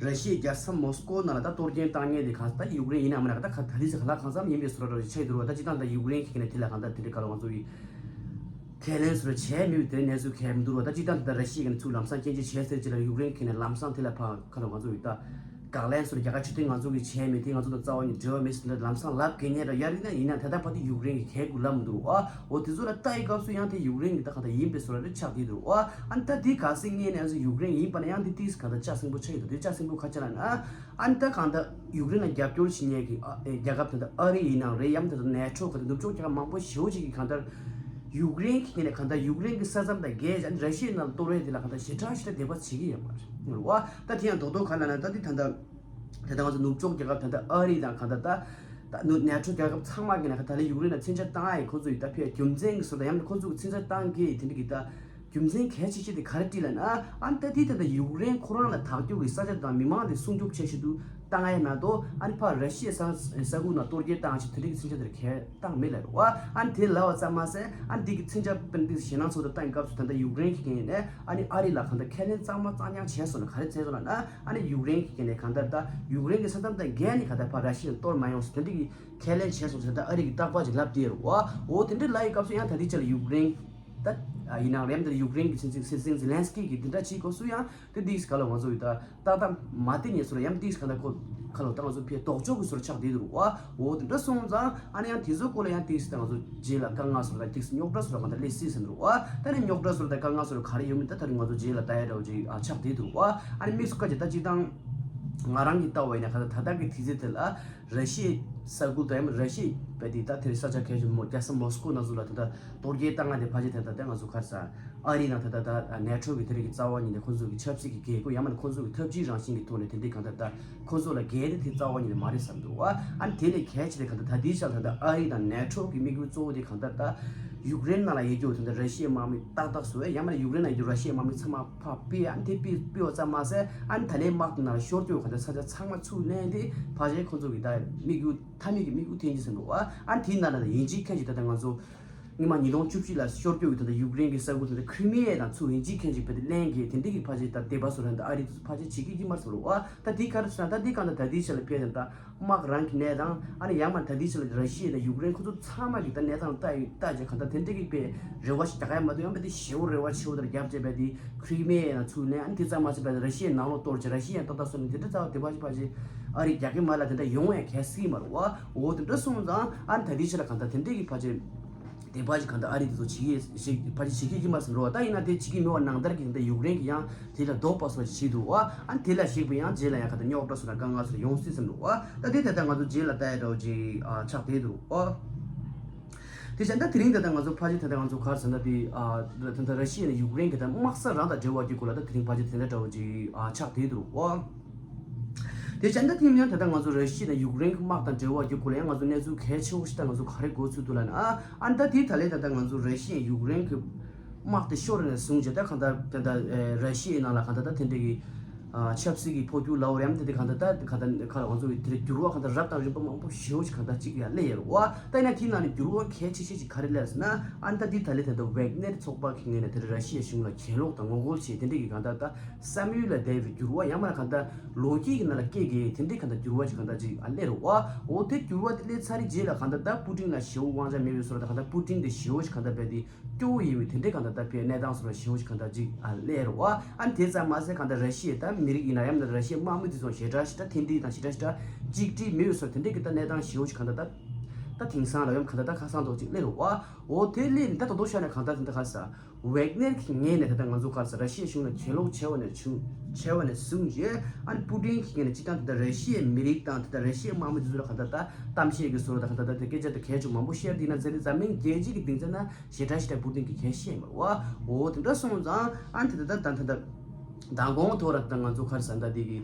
ར་ཤི་ཡའི་རྒྱལ་ས་མོ་སི་ཀོ་ནང་ལ་ད་གཏོར་སྐྱོན་བཏང་མཁན་དེ་གང་ད་ཡུཀ་རེན་ཡིན་ནམ་མིན་ན་ད་ག་ད་ལྟའི་ཆར་ག་ལ་གང་འཚམ་ཡིན་པའི་བཟོ་འདྲ་ཆགས་འདུག་བ། ད་སྤྱིར་བཏང་ད་ཡུཀ་རེན་གི་ཁ་ནས་དེ་ལ་གང་ད་དེ་འདྲ་ག་ལ་ང་ཚོ་ཡི་ཁས་ལེན་བཟོ་འདྲ་བྱས་མེད་པའི་དེ་གནས་ཚུལ་གལ་མི་འདུག་བ། ད་སྤྱིར་བཏང་ད་ད་ར་ཤི་ཡའི་ཁ་ནས་ཚུར་ལམ་སང་སྐྱོན་བརྗོད་བྱས་ཟེར་ཅིག་ལ་ཡུཀ་རེན་གི་ཁ་ནས་ལམ་སང་དེ་ལ་ཕ་ག་ལ་ང་ཚོ་ཡི་ད་དགག་ལན་བཟོ་འདྲ་རྒྱ་གར་ཆོས་དོན་ང་ཚོ་གི་བྱས་མེད་དེ་ང་ཚོ་དང་རྩ་བ་ནས་འབྲེལ་བ་མེད་ཟེར་ལམ་སང་ལབ་གི་ཉེ་འདྲ་ཡ་རིག་ན་ཡིན་ན་ད་ལྟ་བར་དུ་ཡུཀ་རེན་གི་གལ་དགུ་ལབ་མི་འདུག་བ། འོ་དེ་ཚོ་ལ་ལྟ་ཡི་སྐབས་སུ་ཡང་དེ་ཡུཀ་རེན་གི་ད་ག་ད་ཡིན་པའི་བཟོ་འདྲ་རེ་ཆགས་བསྡད་འདུག་བ། ཨ་ནི་ད་དེ་ག་སེ་ངས་ནས་ཡུཀ་རེན་ཡིན་པ་ན་ཡང་དེ་ཏིས་ག་ད་ལྕགས་སྲིན་པོ་ཆགས་ཡོད་དོ། དེ་ལྕགས་སྲིན་པོ་ག་ཅི་ལ་ན་ཨ་ནི་ད་གང་ད་ཡུཀ་རེན་ལ་རྒྱབ་སྐྱོར་བྱེད་མཁན་གི་ཨ་ཨེ་རྒྱལ་ཁབ་དེ་ད་ཨ་རི་ཡིན་ནའང་རེད་ཡང་དེ་ད་ནེ་ཊོ་ག་ད་ནུབ་ཕྱོགས་རྒྱལ་ཁབ་མང་པོ་ཞེ་པོ་ཅིག་གི་གང་ལྟར་ཡུཀ་རེན་གི་ནས་གང་ལྟར་ཡུཀ་རེན་གི་ས་མཚམས་དང་བརྒལ་ཡང་ར་ཤི་ཡའི་ནང་ལ་གཏོར་བའི་དེ་ལ་གང་ལྟར་ཞེ་དྲག་ཞེ་དྲག་དད་པ་བྱེད་ཀྱི་ཡོད་མ་རེད་བ། ད་དེ་ཡང་རྡོག་རྡོག་ག་ལ་ན་ད་དེ་ད་ད་དེ་ད་ང་ཚོ་ནུབ་ཕྱོགས་རྒྱལ་ཁབ་ད་ད་ཨ་རི་དང་གང་ལྟར་ད་ད་ནུ་ནེ་ཊོ་རྒྱལ་ཁབ་ཚང་མ་གི་ནས་གང་ལྟར་ཡུཀ་རེན་ལ་མཚོན་ཆ་བཏང་ཡ་ཡི་ཁོ་ཚོ་ཡི་ད་ཕེ་རྒྱུ་མཚན་གི་བཟོ་ད་ཡང་ན་ཁོ་ཚོ་གི་མཚོན་ཆ་བཏང་གི་དེ་འདྲ་གི་ད། རྒྱུ་མཚན་གལ་ཆེ་ཤོས་དེ་ག་རེ་བྲིས་ལབ་ན་ཨ་ནི་ད་དེ་ད་ལྟ་ཡུཀ་རེན་ཁོ་རང་ལ་དྭགས་སྐྱོ་གི་ས་ཆ་དང་མི་མང་དེ་སྲུང་སྐྱོབ་བྱེད་ཤེས་དུ་བཏང་ཡ་མ་གཏོགས་ཨ་ནི་ཕར་ར་ཤི་ཡའི་ས་ས་ཁུལ་ནང་གཏོར་རྒོལ་བཏང་ཞིག་དེ་འདྲ་གི་མཚོན་ཆ་དེར་ཁས་བཏང་མེད་ལབ་རེད་བ། ཨ་ནི་དེ་ལབ་པ་ཙམ་མ་ཟད་ཨ་ནི་དེ་གི་མཚོན་ཆ་དཔེར་ན་དེ་ཞེད་སྣང་ཚོ་དང་བཏང་སྐབས་སུ་ད་ལྟ་ཡུཀ་རེན་གི་ཁེ་ནས་ཨ་ནི་ཨ་རི་ལ་གང་ལྟར་ཁས་ལེན་གཙང་མ་གཙང་རྐྱང་བྱས་སོང་ན་ག་རེ་བྱས་སོང་ལབ་ན་ཨ་ནི་ཡུཀ་རེན་གི་ཁེ་ནས་གང་ལྟར་ད་ཡུཀ་རེན་གི་ས་མཚམས་དང་བརྒལ་ནས་གང་ལྟར་ཕར་ར་ཤི་ཡ་གཏོར་མ་ཡོང་ཟེར་དེ་འདྲ་གི་ཁས་ལེན་བྱས་སོང་ཟེར་ད་ཨ་རི་གི་རྟག་པར་ཅིག་ལབ་བསྡད་རེད་བ། འོ་དེ་འདྲ་ལབ་ཡི་སྐབས་སུ་ཡང་ད་ལྟའི་ཆ་ལ་ཡུཀ་རེན་ད་ཡིན་ནའང་རེད་ད་ཡུཀ་རེན་གི་སྲིད་འཛིན་སྲིད་འཛིན་ཛེ་ལན་སི་ཀི་གི་དེ་འདྲ་བྱེད་སྐབས་སུ་ཡང་དེ་འདི་ག་ལ་ང་ཚོ་ཡི་ད་ཏག་ཏག་མ་བལྟས་ཉེ་སོ་ལ་ཡང་འདི་ག་ལ་ཁོ་ག་ལ་ད་ང་ཚོ་ཕའི་ལྡོག་ཕྱོགས་གི་སོར་ཆགས་བསྡད་འདུག་བ། འོ་དེ་འདྲ་སོང་ཙང་ཨ་ནི་ཡང་དེ་ཚོ་སྐོར་ལ་ཡང་ཏིག་སི་ད་ང་ཚོ་རྗེས་ལ་དཀའ་ངལ་སོར་ད་ཏིག་སི་རྙོག་དྲ་སོར་ད་ག་ད་སླེབས་སྲིད་ཟེར་འདུག་བ། ད་ནི་རྙོག་དྲ་སོར་ད་དཀའ་ངལ་སོར་ག་རེ་ཡོད་མེད་ད་ད་རེས་ང་ཚོ་རྗེས་ལ་ལྟ་ཡ་འདྲ་བོ་ཅིག་ཨ་ཆགས་བསྡད་འདུག་བ། ཨ་ནི་དམིགས་སུ་བཀར་གྱི་ད་སྤྱིར་བཏང་ང་རང་གི་ལྟ་བ་ཡིན་ན་ག་ད་ད་ལྟ་གི་དུས་ཚོད་དེ་ལ། ར་ཤི་ཡའི་ས་ཁུལ་དང་ཡང་ར་ཤི་ཡའི་བལ་དེ་ད་དེར་ས་ཆ་གལ་ཆེན་མོ་རྒྱལ་ས་མོ་སི་ཀོ་ནང་ཚོ་ལ་ད་ལྟ་གཏོར་རྒོལ་བཏང་ང་དེ་ཕལ་ཆེར་དེ་ད་ལྟ་ང་ཚོ་ག་རེ་ཟ་ཨ་རི་ནང་ད་ལྟ་ད་ནེ་ཊོ་གི་དེ་རིགས་ཀྱི་རྩ་བ་ཉིད་ནས་ཁོ་ཚོ་གི་ཆབ་སྲིད་ཀྱི་རྒྱལ་སྒོ་ཡང་མིན་ན་ཁོ་ཚོ་གི་འཐབ་ཇུས་རང་བཞིན་གྱི་ཐོག་ནས་དེ་འདྲའི་གང་ལྟར་ད་ཁོ་ཚོ་ལ་འགལ་ཏེ་དེ་རྩ་བ་ཉིད་ནས་མ་རེད་བསམ་འདུག་བ། ཨ་ནི་དེ་ལས་གལ་ཆེ་དེ་གང་ལྟར་ད་ལྟའི་ཆར་ད་ལྟ་ཨ་རི་དང་ནེ་ཊོ་གི་དམིགས་ཡུལ་གཙོ་བོ་དེ་གང་ལྟར་ད་ཡུཀ་རེན་ནང་ལ་ཡོད་རྒྱུ་དེ་ལྟར་ར་ཤི་ཡའི་དམག་མི་ཏག་ཏག་བཟོ་བས་ཡང་མིན་ན་ཡུཀ་རེན་ནང་ཡོད་རྒྱུ་ར་ཤི་ཡའི་དམག་མི་ཚང་མ་ཕར་སྤེལ། ཨ་ནི་དེ་སྤེལ་སྤེལ་བ་ཙམ་མ་ཟད་ཨ་ནི་ད་ལན་དམག་དེ་ནང་ལ་ཤོར་རྒྱུ་གང་ལྟར་ས་ཆ་ཚང་མ་ཚུར་ལེན་ཏེ་ཕལ་ཆེར་ཁོ་ཚོ་གི་ད་དམིགས་ཡུལ་མཐའ་མའི་གི་དམིགས་ཡུལ་དེ་ཡིན་ཟེར་འདུག་བ། ཨ་ནི་དེའི་ནང་ལ་ཡིན་གཅིག་མཁན་གཅིག་ད་ལྟ་ང་ཚོ་སྔོན་མ་ཉིས་སྟོང་བཅུ་བཞི་ལ་ཤོར་རྒྱུ་ཡོད་ད་ལྟ་ཡུཀ་རེན་གྱི་ས་ཁུལ་དེ་ཚོ་ཁྲི་མི་ཡའི་ནང་ཚུར་ཡིན་གཅིག་མཁན་གཅིག་བས་ཏེ་ལེན་གྱི་དེ་འདྲ་གི་ཕལ་ཆེར་ད་དེ་བ་སོ་ར་ད་ཨ་རི་དེ་ཚོ་ཕལ་ཆེར་བྱེད་ཀྱི་ཡིན་མ་རེད་ཟེར་བ། ད་དེ་ག་རེ་ཟེར་ན་ད་དེ་གང་ལྟར་ད་དེའི་ཆ་ལ་ཕེབས་ནས་ད་དམག་རང་གི་གནས་སྟངས་ཨ་ནི་ཡང་མ་ད་དེའི་ཆ་ལ་ར་ཤི་ཡ་དང་ཡུཀ་རེན་ཁོ་ཚོ་ཚང་མ་གི་ད་གནས་སྟངས་ལྟ་ཡི་ལྟ་རྒྱུ་གང་ལྟར་དེ་འདྲ་གི་པའི་རེ་བ་ཞིག་རྒྱག་ཡ་མ་གཏོགས་ཡང་བས་ཏེ་ཞེ་པོ་རེ་བ་ཆེ་བོ་དེར་རྒྱབ་བྱས་བས་ཏེ་ཁྲི་མི་ཡའི་ནང་ཚུར་ལེན། ཨ་ནི་དེ་ཙམ་མ་ཟད་པས་ཏེ་ར་ཤི་ཡའི་ནང་ལོགས་གཏོར་བྱས་ར་ཤི་ཡ་ཏག་ཏག་སོང་ནས་དེ་འདྲ་རྩ་བ་དེ་ཕལ་ཆེར་ཕལ་ཆེར་ཨ་རི་རྒྱག་གི་མ་ལ་དེ་འདྲ་ཡོང་ཡ་གལ་སྲིད་མ་རེད་བ། འོ་དེ་འདྲ་སོང་ཙང་ཨ་ནི་ད་དེའི་ཆ་ལ་གང་ལྟར་དེ་འདྲ་གི་ཕལ་ཆེར་དེ་ཕལ་ཆེར་གང་ལྟར་ཨ་རི་དེ་ཚོ་བྱེད་ཀྱི་ཞིག་ཕལ་ཆེར་བྱེད་ཀྱི་ཡིན་མ་ཟེར་འགྲོ་བ། ད་ཡིན་ན་དེ་བྱེད་ཀྱི་མེད་པ་ནང་ལྟར་གྱི་གང་ལྟར་ཡུཀ་རེན་གྱི་ཡང་དེ་ལ་ལྡོག་པ་སོགས་བྱེད་འདུག་བ། ཨ་ནི་དེ་ལ་གཞིགས་པ་ཡང་རྗེས་ལ་ཡང་གང་ལྟར་རྙོག་དྲ་སོགས་དང་དཀའ་ངལ་སོགས་ཡོང་སྲིད་ཟེར་འདུག་བ། ད་དེ་ད་ལྟ་ང་ཚོ་རྗེས་ལ་ལྟ་ཡ་འདྲ་བོ་ཅིག་ཨ་ཆགས་བསྡད་འདུག་བ། དེ་བྱས་ད་དེ་རིང་ད་ལྟ་ང་ཚོ་ཕལ་ཆེར་ད་ལྟ་ང་ཚོ་ག་རེ་ཟེར་ན་དེ་ཨ་ད་ལྟ་ར་ཤི་ཡ་ནས་ཡུཀ་རེན་གྱི་ད་དམག་ས་རང་དང་འབྲེལ་བ་རྒྱུ་སྐོར་ལ་ད་དེ་རིང་ཕལ་ཆེར་དེ་འདྲ་འདྲ་བོ་ཅིག་ཨ་ཆགས་བསྡད་འདུག་བ། དེ་བྱས་ད་དེ་མིན་ད་ལྟ་ང་ཚོ་ར་ཤི་ཡ་དང་ཡུཀ་རེན་གྱི་དམག་དང་འབྲེལ་བ་རྒྱུ་སྐོར་ལ་ཡང་ང་ཚོ་གནས་ཚུལ་གལ་ཆེ་བོ་ཞིག་ད་ང་ཚོ་ག་རེ་གོ་ཚུལ་འདུག་ལབ་ན་ཨ་ཨ་ད་དེ་ད་ལས་ད་ལྟ་ང་ཚོ་ར་ཤི་ཡ་ཡུཀ་རེན་གྱི་དམག་དེ་ཤོར་ནས་བཟུང་བྱས་ད་གང་ལྟར་ད་ལྟ་ར་ཤི་ཡའི་ནང་ལ་གང་ལྟར་ད་དེ་འདྲ་གི་ཆབ་སྲིད་ཀྱི་འཕོ་འགྱུར་ལའོ་རེམ་དེ་དེ་གང་ལྟར་ད་གང་ལྟར་ཁ་ལ་ང་ཚོ་གི་དེ་འགྱུར་བ་གང་ལྟར་རབ་དང་རིམ་པ་མང་པོ་ཞེ་བོ་ཞིག་གང་ལྟར་ཅིག་ཡང་སླེབས་ཡོད་རེད་བ། ད་ཡིན་ན་དེའི་ནང་ནས་འགྱུར་བ་གལ་ཆེ་ཤོས་ཅིག་ག་རེ་སླེབས་ཟེར་ན་ཨ་ནི་ད་དེ་ད་ལས་ད་ལྟ་ཝེག་ནེར་ཚོགས་པ་གི་ངོས་ནས་དེ་ར་ཤི་ཡ་གཞུང་ལ་གྱེན་ལོག་དང་ངོ་རྒོལ་བྱས་དེ་འདྲ་གི་གང་ལྟར་ད་བསམ་ཡུལ་ལས་འདས་པའི་འགྱུར་བ་ཡང་མིན་ན་གང་ལྟར་ལོ་རྒྱུས་ཀྱི་ནང་ལ་སྐྱེ་དགོས་དེ་འདྲའི་གང་ལྟར་འགྱུར་བ་ཞིག་གང་ལྟར་ཅིག་ཨ་སླེབས་རེད་བ། འོ་དེ་འགྱུར་བ་དེ་སླེབས་ཚར་རེད་རྗེས་ལ་གང་ལྟར་ད་པུ་ཏིན་ལ་ཞེ་བོ་དབང་ཆ་མེད་པའི་བཟོ་འདྲ་ད་གང་ལྟར་པུ་ཏིན་དེ་ཞེ་བོ་ཞིག་གང་ལྟར་བས་དེ་སྐྱོ་བོ་ཡིན་པའི་དེ་འདྲའི་གང་ལྟར་ད་བས་གནས་སྟངས་བཟོ་འདྲ་ཞེ་བོ་ཞིག་གང་ལྟར་ཅིག་ཨ་སླེབས་རེད་བ། ཨ་ནི་དེ་ཙམ་མ་ཟད་གང་ལྟར་ར་ཤི་ཡ་ད་ མི་རིགས་ཡིན་ན་ཡང་ན་ར་ཤི་ཡའི་དམག་མི་དེ་ཚོ་ཞེ་དྲག་ཞེ་དྲག་མཐུན་སྒྲིལ་དང་ཞེ་དྲག་ཞེ་དྲག་གཅིག་སྒྲིལ་མེད་པའི་བཟོ་དེ་འདྲའི་གི་ད་གནས་སྟངས་ཞེ་པོ་ཅིག་གང་ལྟར་ད་ད་དེང་སང་ལ་ཡང་གང་ལྟར་ད་ཁ་སང་ཐོག་ཅིག་སླེབས་རེད་བ། འོ་དེ་སླེབས་ནས་ད་དོ་དོ་ཤ་ནས་གང་ལྟར་དེ་འདྲ་ག་ས། ཝེག་ནེར་གྱི་ངོས་ནས་ད་ལྟ་ང་ཚོ་ག་རེ་ཟེར་ར་ཤི་ཡའི་གཞུང་ལ་གྱེན་ལོག་བྱས་པ་ནས་བྱུང་བྱས་པ་ནས་བཟུང་རྗེས་ཨ་ནི་པུ་ཏིན་གྱི་ངོས་ནས་སྤྱིར་བཏང་ད་ལྟ་ར་ཤི་ཡའི་མི་རིགས་དང་ད་ལྟ་ར་ཤི་ཡའི་དམག་མི་དེ་ཚོ་ལ་ག་ད་ད་གཏམ་བཤད་ཀྱི་ཟུར་ད་ག་ད་ད་དེ་སྐད་ཆ་དེ་གལ་ཆེ་མང་པོ་བཤད་དེ་ན་ཟེར་ཏེ་འཛམ་གླིང་རྒྱལ་སྤྱི་གི་སྡིངས་ཆ་ན་ཞེ་དྲག་ཞེ་དྲག་པུ་ཏིན་གྱིས་གལ་བཤད་མ་རེད་བ། འོ་དེ་འདྲ་སོང་ཙང་ཨ་ནི་ད་ད་ད་ད་ད་མདང་དགོང་ཐོག་ར་ད་ང་ཚོ་ག་རེ་ཟེར་ད་དེ་གི་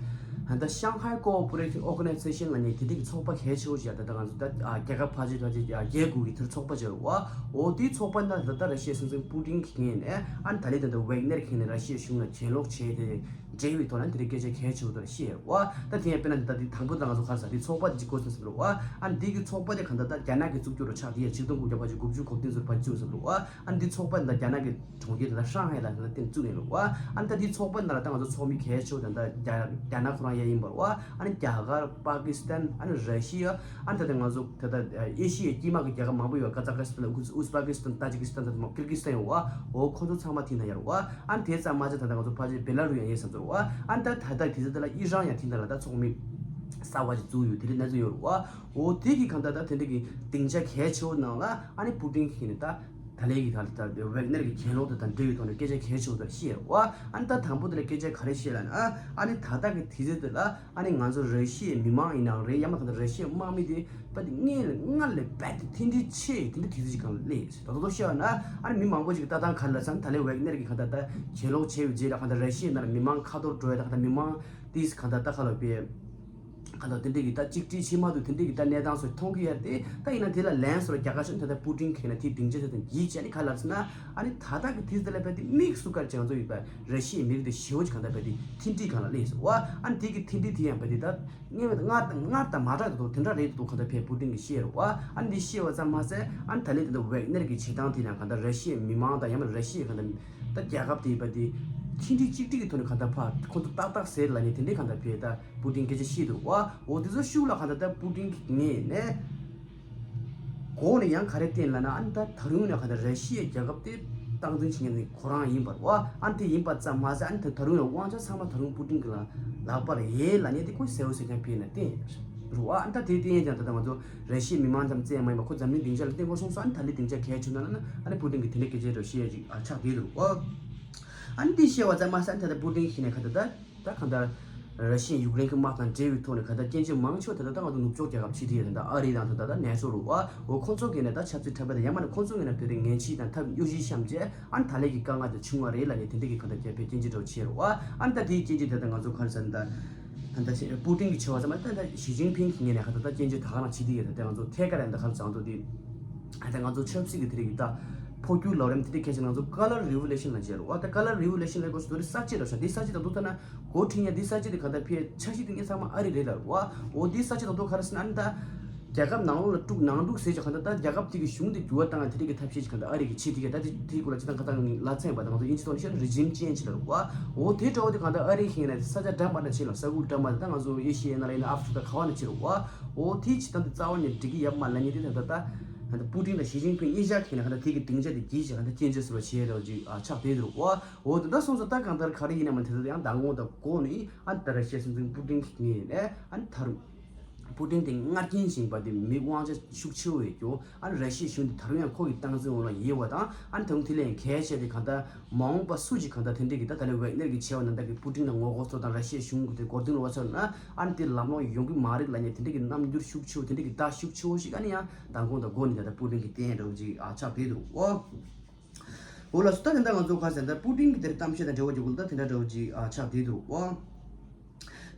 ད་ལྟ་Shanghai Cooperation Organization ལ་ནི་དེ་དེ་གི་ཚོགས་པ་གལ་ཆེ་བོ་ཞིག་ད་ལྟ་ང་ཚོ་ད་རྒྱལ་ཁབ་ཕལ་ཆེར་ཕལ་ཆེར་བརྒྱད་དགུ་གི་དེར་ཚོགས་པ་ཅིག་རེད་བ། འོ་དེའི་ཚོགས་པ་ནང་ད་ལྟ་ར་ཤི་ཡའི་སྲིད་འཛིན་པུ་ཏིན་གྱི་ངོས་ནས་ཨ་ནི་ད་ལན་ད་ལྟ་ཝེག་ནེར་གྱི་ངོས་ནས་ར་ཤི་ཡའི་གཞུང་ལ་གྱེན་ལོག་བྱས་ཏེ་འབྲེལ་བའི་ཐོག་ནས་དེ་རིང་སྐད་ཆ་གལ་ཆེ་བོ་དེ་བཤད་རེད་བ། ད་དེ་ཡང་དཔེར་ན་ད་ལྟ་དེ་དང་པོ་ད་ང་ཚོ་ག་རེ་ཟེར་དེ་ཚོགས་པ་དེ་གཅིག་གོ་སོང་ཟེར་རེད་བ། ཨ་ནི་དེ་གི་ཚོགས་པ་དེ་ག་ད་ལྟ་རྒྱ་ནག་གི་བཙུགས་རྒྱུ་རུ་ཆགས་དེ་ཡང་ཆིག་སྟོང་དགུ་བརྒྱ་ཕལ་ཆེར་དགུ་བཅུ་གོ་བདུན་ཟེར་ཕལ་ཆེར་བཙུགས་ཟེར་རེད་བ། ཨ་ནི་དེ་ཚོགས་པ་ད་ལྟ་རྒྱ་ནག་གི་གྲོང་ཁྱེར་དེ་ལ་ཧྲང་ཧའེ་ལ་དེ་ལ་བཙུགས་ཡིན་རེད་བ། ཨ་ནི་ད་དེ་ཚོགས་པ་ནང་ལ་ད་ང་ཚོ་ཚོགས་མི་གལ་ཆེ་བོ་ད་ལྟ་རྒྱ་རྒྱ་ནག་ཁོ་རང་ཡང་ཡིན་པ་རེད་བ། ཨ་ནི་རྒྱ་གར་པ་ཀི་སི་ཐན་ཨ་ནི་ར་ཤི་ཡ། ཨ་ནི་ད་ལྟ་ང་ཚོ་ད་ལྟ་ཨེ་ཤི་ཡའི་དཀྱིལ་མ་གི་རྒྱལ་ཁབ་མང་པོ་ཡོད། ཀ་ཛ་ཀི་སི་ཐན་ཨུ་ཟ་པ་ཀི་སི་ཐན་ཏཱ་ཇི་ཀི་སི་ཐན་ད་ལྟ་མ་ཀིར་གི་སི་ཐན་ད་ལྟ་མ་ཁོ་ཚོ་ཚང་མ་ཐིན་ད་ཡོད་རེད་བ། ཨ་ནི་དེ་ཙམ་མ་ཚད་ད་ལྟ་ང་ཚོ་ཕལ་ཆེར་བེ་ལ་རུ་ཡང་ཡིན་བསམ་ཚོར་བ། ཨ་ནི་ད་ད་ལྟ་དེ་ཚོ་ད་ལ་ཨི་རན་ཡང་ཐིན་ད་ལ་ད་ཚོགས་མི་གསར་བ་ཞིག་བཙུགས་ཡོད། དེ་རིང་གནས་ཚུལ་ཡོད་རེད་བ། འོ་དེ་གི་གང་ལྟར་ད་དེ་འདྲ་གི་སྡིངས་ཆ་གལ་ཆེ་བོ་ནང་ལ་ཨ་ནི་པུ་ཏིན་གྱིས་ནི་ད་ད་ལན་གྱི་ད་ལྟ་ཝེག་ནེར་གྱི་གྱེན་ལོག་དེ་དང་འབྲེལ་བའི་ཐོག་ནས་སྐད་ཆ་གལ་ཆེ་བོ་དེ་བཤད་རེད་བ། ཨ་ནི་ད་དང་པོ་དེ་ལ་སྐད་ཆ་ག་རེ་བཤད་ལབ་ན། ཨ་ནི་ད་ལྟ་གི་དུས་ཚོད་དེ་ལ་ཨ་ནི་ང་ཚོ་ར་ཤི་ཡའི་མི་མང་ཡིན་ནའང་རེད། ཡང་མ་གང་ལྟར་ར་ཤི་ཡའི་དམག་མི་དེ་ད་དེ་སྔར་ལས་སྔར་ལས་རྦད་དེ་མཐུན་སྒྲིལ་ཆེ་དེ་འདྲ་དུས་ཚོད་ཅིག་སྒང་ལ་སླེབས་ཡོད་ཟེར། ད་དོ་དོ་བཤད་པ་ན་ཨ་ནི་མི་མང་པོ་ཅིག་ལྟ་སྟངས་ག་རེ་ལབ་ཙང་ད་ལན་ཝེག་ནེར་གྱི་གང་ལྟར་ད་གྱེན་ལོག་བྱས་པའི་རྗེས་ལ་གང་ལྟར་ར་ཤི་ཡའི་ནང་ལ་མི་མང་ཁ་ཐོར་འགྲོ་ཡ་ད་གང་ལྟར་མི་མང་དེས་གང་ལྟར་ད་ག་ལབ་པའི། གང་ལྟར་དེ་འདྲའི་གི་ད་གཅིག་སྒྲིལ་བྱེད་མ་ཐུབ་དེ་འདྲའི་གི་ད་གནས་སྟངས་སུ་མཐོང་གི་ཡོད་དེ། ད་ཡིན་ན་དེ་ལ་ལན་སོར་རྒྱ་གར་གཞུང་ད་ལྟ་པུ་ཏིན་གྱིས་ན་དེའི་སྡིངས་ཆ་དེ་དང་གྱིས་བྱས་ནས་ག་ལབ་ཟེར་ན། ཨ་ནི་ད་ལྟ་གི་དུས་དེ་ལ་བས་དེ་དམིགས་སུ་བཀར་བྱས་ང་ཚོ་ཡོད་པ་ར་ཤི་ཡའི་མི་རིགས་དེ་ཞེ་པོ་ཅིག་གང་ལྟར་བས་དེ་མཐུན་སྒྲིལ་སྒང་ལ་སླེབས་སོང་བ། ཨ་ནི་དེ་གི་མཐུན་སྒྲིལ་དེ་ཡང་བས་དེ་ད་སྔར་སྔར་དང་མ་འདྲ་དེ་དང་དེ་འདྲ་རེད་དེ་གང་ལྟར་བས་པུ་ཏིན་གྱིས་བཤད་རེད་བ། ཨ་ནི་འདི་བཤད་པ་ཙམ་མ་ཟད་ཨ་ནི་ད་ལན་དེ་ད་ཝེག་ནེར་གྱི་བྱེད་སྟངས་དེ་ཡང་གང་ལྟར་ར་ཤི་ཡའི་མི་མང་དང་ཡང་ན་ར་ཤི་ཡའི་གང་ལྟར་ད་རྒྱལ་ཁབ་དེ་བས་དེ་མཐུན་སྒྲིལ་གཅིག་སྒྲིལ་གྱི་ཐོག་ནས་གང་ལྟར་ཕར་ཁོང་ཚོ་ཏག་ཏག་ཟེར་ལབ་ནས་དེ་འདྲའི་གང་ལྟར་བས་ད། པུ་ཏིན་སྐད་ཆ་བཤད་འདུག་བ། འོ་དེ་ཚོ་ཤུགས་ལ་གང་ལྟར་ད་པུ་ཏིན་གྱི་ངོས་ནས་འགོ་ནས་ཡང་ག་རེ་བསྟན་ལབ་ན། ཨ་ནི་ད་ད་རུང་ནས་གང་ལྟར་ར་ཤི་ཡའི་རྒྱལ་ཁབ་དེ་སྟངས་འཛིན་བྱེད་མཁན་ནི་ཁོ་རང་ཡིན་པར་བ། ཨ་ནི་དེ་ཡིན་པ་ཙམ་མ་ཟད་ཨ་ནི་ད་ད་རུང་ཡང་དབང་ཆ་ཚང་མ་ད་རུང་པུ་ཏིན་གྱི་ལ་ལག་པར་ཡོད་ལབ་ནས་དེ་ཁོས་གསལ་བོ་གསལ་རྐྱང་བྱས་ནས་བསྟན་རུ་བ། ཨ་ནི་ད་དེ་བསྟན་ཡང་ཀྱང་ད་ལྟ་ང་ཚོ་ར་ཤི་ཡའི་མི་མང་ཙམ་བཙལ་མ་ཡིན་པ་ཁོ་འཛམ་གླིང་སྡིངས་ཆ་ལ་བསྟན་དགོས་སོང་ཙང་། ཨ་ནི་ད་ལན་སྡིངས་ཆ་གལ་ཆེ་ན་ན་ཨ་ནི་པུ་ཏིན་གྱིས་དེ་འདྲའི་སྐད་ཆ་རེ་བཤད་ཅིག་ཨ་ཆགས་བསྡད་འདུག་བ། ཨ་ནི་དེ་བཤད་པ་ཙམ་མ་ཟད་ཨ་ནི་ད་ལྟ་པུ་ཏིན་གྱིས་ནས་ག་ད་ད། ད་གང་ལྟར་ར་ཤི་ཡ་ཡུཀ་རེན་གྱི་དམག་དང་འབྲེལ་བའི་ཐོག་ནས་གང་ལྟར་སྐྱོན་བརྗོད་མང་ཆེ་བ་དེ་ལྟར་ད་ང་ཚོ་ནུབ་ཕྱོགས་རྒྱལ་ཁབ་ཕྱི་དེ་ད་ལྟ་ཨ་རི་དང་ད་ལྟ་ནེ་ཊོ་རུ་བ། འོ་ཁོང་ཚོ་གིས་ནས་ད་ཆབ་སྲིད་འཁྲབ་པ་དང་ཡང་མིན་ན་ཁོང་ཚོ་གིས་ནས་བོད་དེ་ངན་ཕྱིས་དང་ཐབས་གཡོ་ཞིབ་བཤམས་རྗེས་ཨ་ནི་ད་ལན་གྱི་དཀའ་ངལ་དེ་བྱུང་བ་རེད་ལབ་ནས་དེ་འདྲ་གི་གང་ལྟར་རྒྱབ་ཕེབས་སྐྱོན་བརྗོད་འདྲ་བོ་བྱས་རུ་བ། ཨ་ནི་ད་དེའི་སྐྱོན་བརྗོད་དེ་ད་ལྟ་ང་ཚོ་ག་རེ་ཟེར་ན་ད་ད་ད་པུ་ཏིན་གྱིས་བྱས་པ་ཙམ་ཨ་ད་ད་ཞི་ཅིན་ཕིང་གི་ངོས་ནས་གང་ལྟར་ད་སྐྱོན་བརྗོད་ད་ག་རང་བྱེད་དེ་ཡོད། ད་ལྟ་ང་ཚོ་ཐད་ཀར་ཡང་ད་ག་རེ་ཟེར་འདུག་དེ་ད་ལྟ་ང་ཚོ་ཆབ་སྲིད་ཀྱི་དེ་རིགས་ཀྱི་ད་འཕོ་འགྱུར་ལབ་རིམ་དེ་འདྲ་གལ་ཆེ་ན་ང་ཚོ་ཀ་ལར་རི་ཝོ་ལུ་ཤན་ལབ་བྱས་རུ་བ། ད་ཀ་ལར་རི་ཝོ་ལུ་ཤན་ལབ་དགོས་སུ་དེ་རིང་གསར་བརྗེ་རེད་ཤག་དེ་གསར་བརྗེ་ད་དུང་ཐ་ན་འགོ་ཁྲིད་ཡ་དེ་གསར་བརྗེ་དེ་གང་ལྟར་ཕེ་ཆབ་སྲིད་དེ་ངས་ཚང་མ་ཨ་རི་རེད་ལབ་རུ་བ། འོ་དེ་གསར་བརྗེ་ད་དུང་ག་རེ་ཟེར་ན་ཨ་ནི་ད་རྒྱལ་ཁབ་ནང་ལོགས་ལ་དཀྲུག་ནང་དཀྲུག་ཟེར་ཅིག་གང་ལྟར་ད་རྒྱལ་ཁབ་དེ་གི་གཞུང་དེ་འགྱུར་བ་བཏང་ཡ་དེ་འདྲ་གི་ཐབས་ཤེས་ཅིག་གང་ལྟར་ཨ་རི་གིས་བྱེད་དེ་ག་ད་དེ་དེའི་སྐོར་ལ་སྤྱིར་བཏང་ཁ་སང་ལ་མཚན་པ་ད་ང་ཚོ་དབྱིན་ཇི་ཐོག་ནས་བཤད་ན་རི་ཇིམ་ཅེན་ཇི་ལབ་རུ་བ། འོ་དེ་འདྲ་བོ་དེ་གང་ལྟར་ཨ་རི་ཡིན་ན་ས་ཆ་འདྲ་མ་འདྲ་ཆེ་ལ་ས་ཁུལ་འདྲ་མ་འདྲ་ད་ང་ཚོ་ཨེ་ཤི་ཡའི་ནང་ལ་ཡིན་ན་ཨ་ཧྥི་རི་ཀ་ག་བ་ན་ཆེ་རུ་བ། འོ་དེའི་བྱེད་སྟངས་དེ་རྩ་བ་ནས་འགྲིག་གི་ཡོད་མ་རེད་ལབ་མཁན་དེ་ད་ལྟ་ད་ད་པུ་ཏིན་དང་ཞི་ཅིན་ཕིང་གཉིས་ཆ་གིས་ནས་གང་ལྟར་དེ་གི་སྡིངས་ཆ་དེ་བརྒྱུད་བྱས་གང་ལྟར་སྐྱོན་བརྗོད་ཟེར་བ་བྱས་རེད་ཅིག་ཨ་ཆགས་བསྡད་འདུག་བ། འོ་དེ་འདྲ་སོང་ཙང་ད་གང་ལྟར་ག་རེ་ཡིན་ན་མ་དེ་ད་ཡང་མདང་དགོང་དང་འགོ་ནས་ཨ་ད་ར་ཤི་ཡའི་སྲིད་འཛིན་པུ་ཏིན་གྱི་ངོས་ནས་ཨ་ད་རུང་པུ་ཏིན་དེ་སྔར་རྐྱེན་བཞིན་པ་དེ་མི་དབང་ཆ་ཤུགས་ཆེ་བོ་ཡོད་རྒྱུ། ཨ་ནི་ར་ཤི་ཡའི་གཞུང་དེ་ད་རུང་ཡང་ཁོ་གི་སྟངས་འཛིན་འོག་ལ་ཡོད་པ་དང་། ཨ་ནི་ད་རུང་དེ་ལས་ཡང་གལ་ཆེ་དེ་གང་ལྟར་མ་འོངས་པ་སུ་ཞིག་གང་ལྟར་དེ་འདྲའི་གི་ད་ད་ལན་ཝེག་ནེར་གྱི་ཆེ་བ་ནང་ལྟར་གི་པུ་ཏིན་ལ་ངོ་རྒོལ་ཚོ་དང་ར་ཤི་ཡའི་གཞུང་གི་དེ་མགོ་རྟིང་ལོག་ཚར་ན་ཨ་ནི་དེ་ལམ་ལྷོང་ཡོང་གི་མ་རེད་ལབ་ནས་དེ་འདྲའི་གི་རྣམ་འགྱུར་ཤུགས་ཆེ་བོ་དེ་འདྲའི་གི་ད་ཤུགས་ཆེ་བོ་ཞིག་ཨ་ནི་ཡང་མདང་དགོང་དང་འགོ་ནས་ད་ལྟ་པུ་ཏིན་གྱིས་བསྟན་འགྲོ་ཅིག་ཨ་ཆགས་བསྡད་འདུག་ཨོ། འོ་ལགས་སོ། ད་དེ་འདྲ་ང་ཚོ་ག་རེ་ཟེར་ན་ད་པུ་ཏིན་གྱི་དེར་གཏམ་བཤད་དང་འབྲེལ་བ་རྒྱུ་གུ་ལ་ད་དེ་འདྲ་འདྲ་བོ་ཅིག་ཨ་ཆགས་བསྡད་འདུག་ཨོ།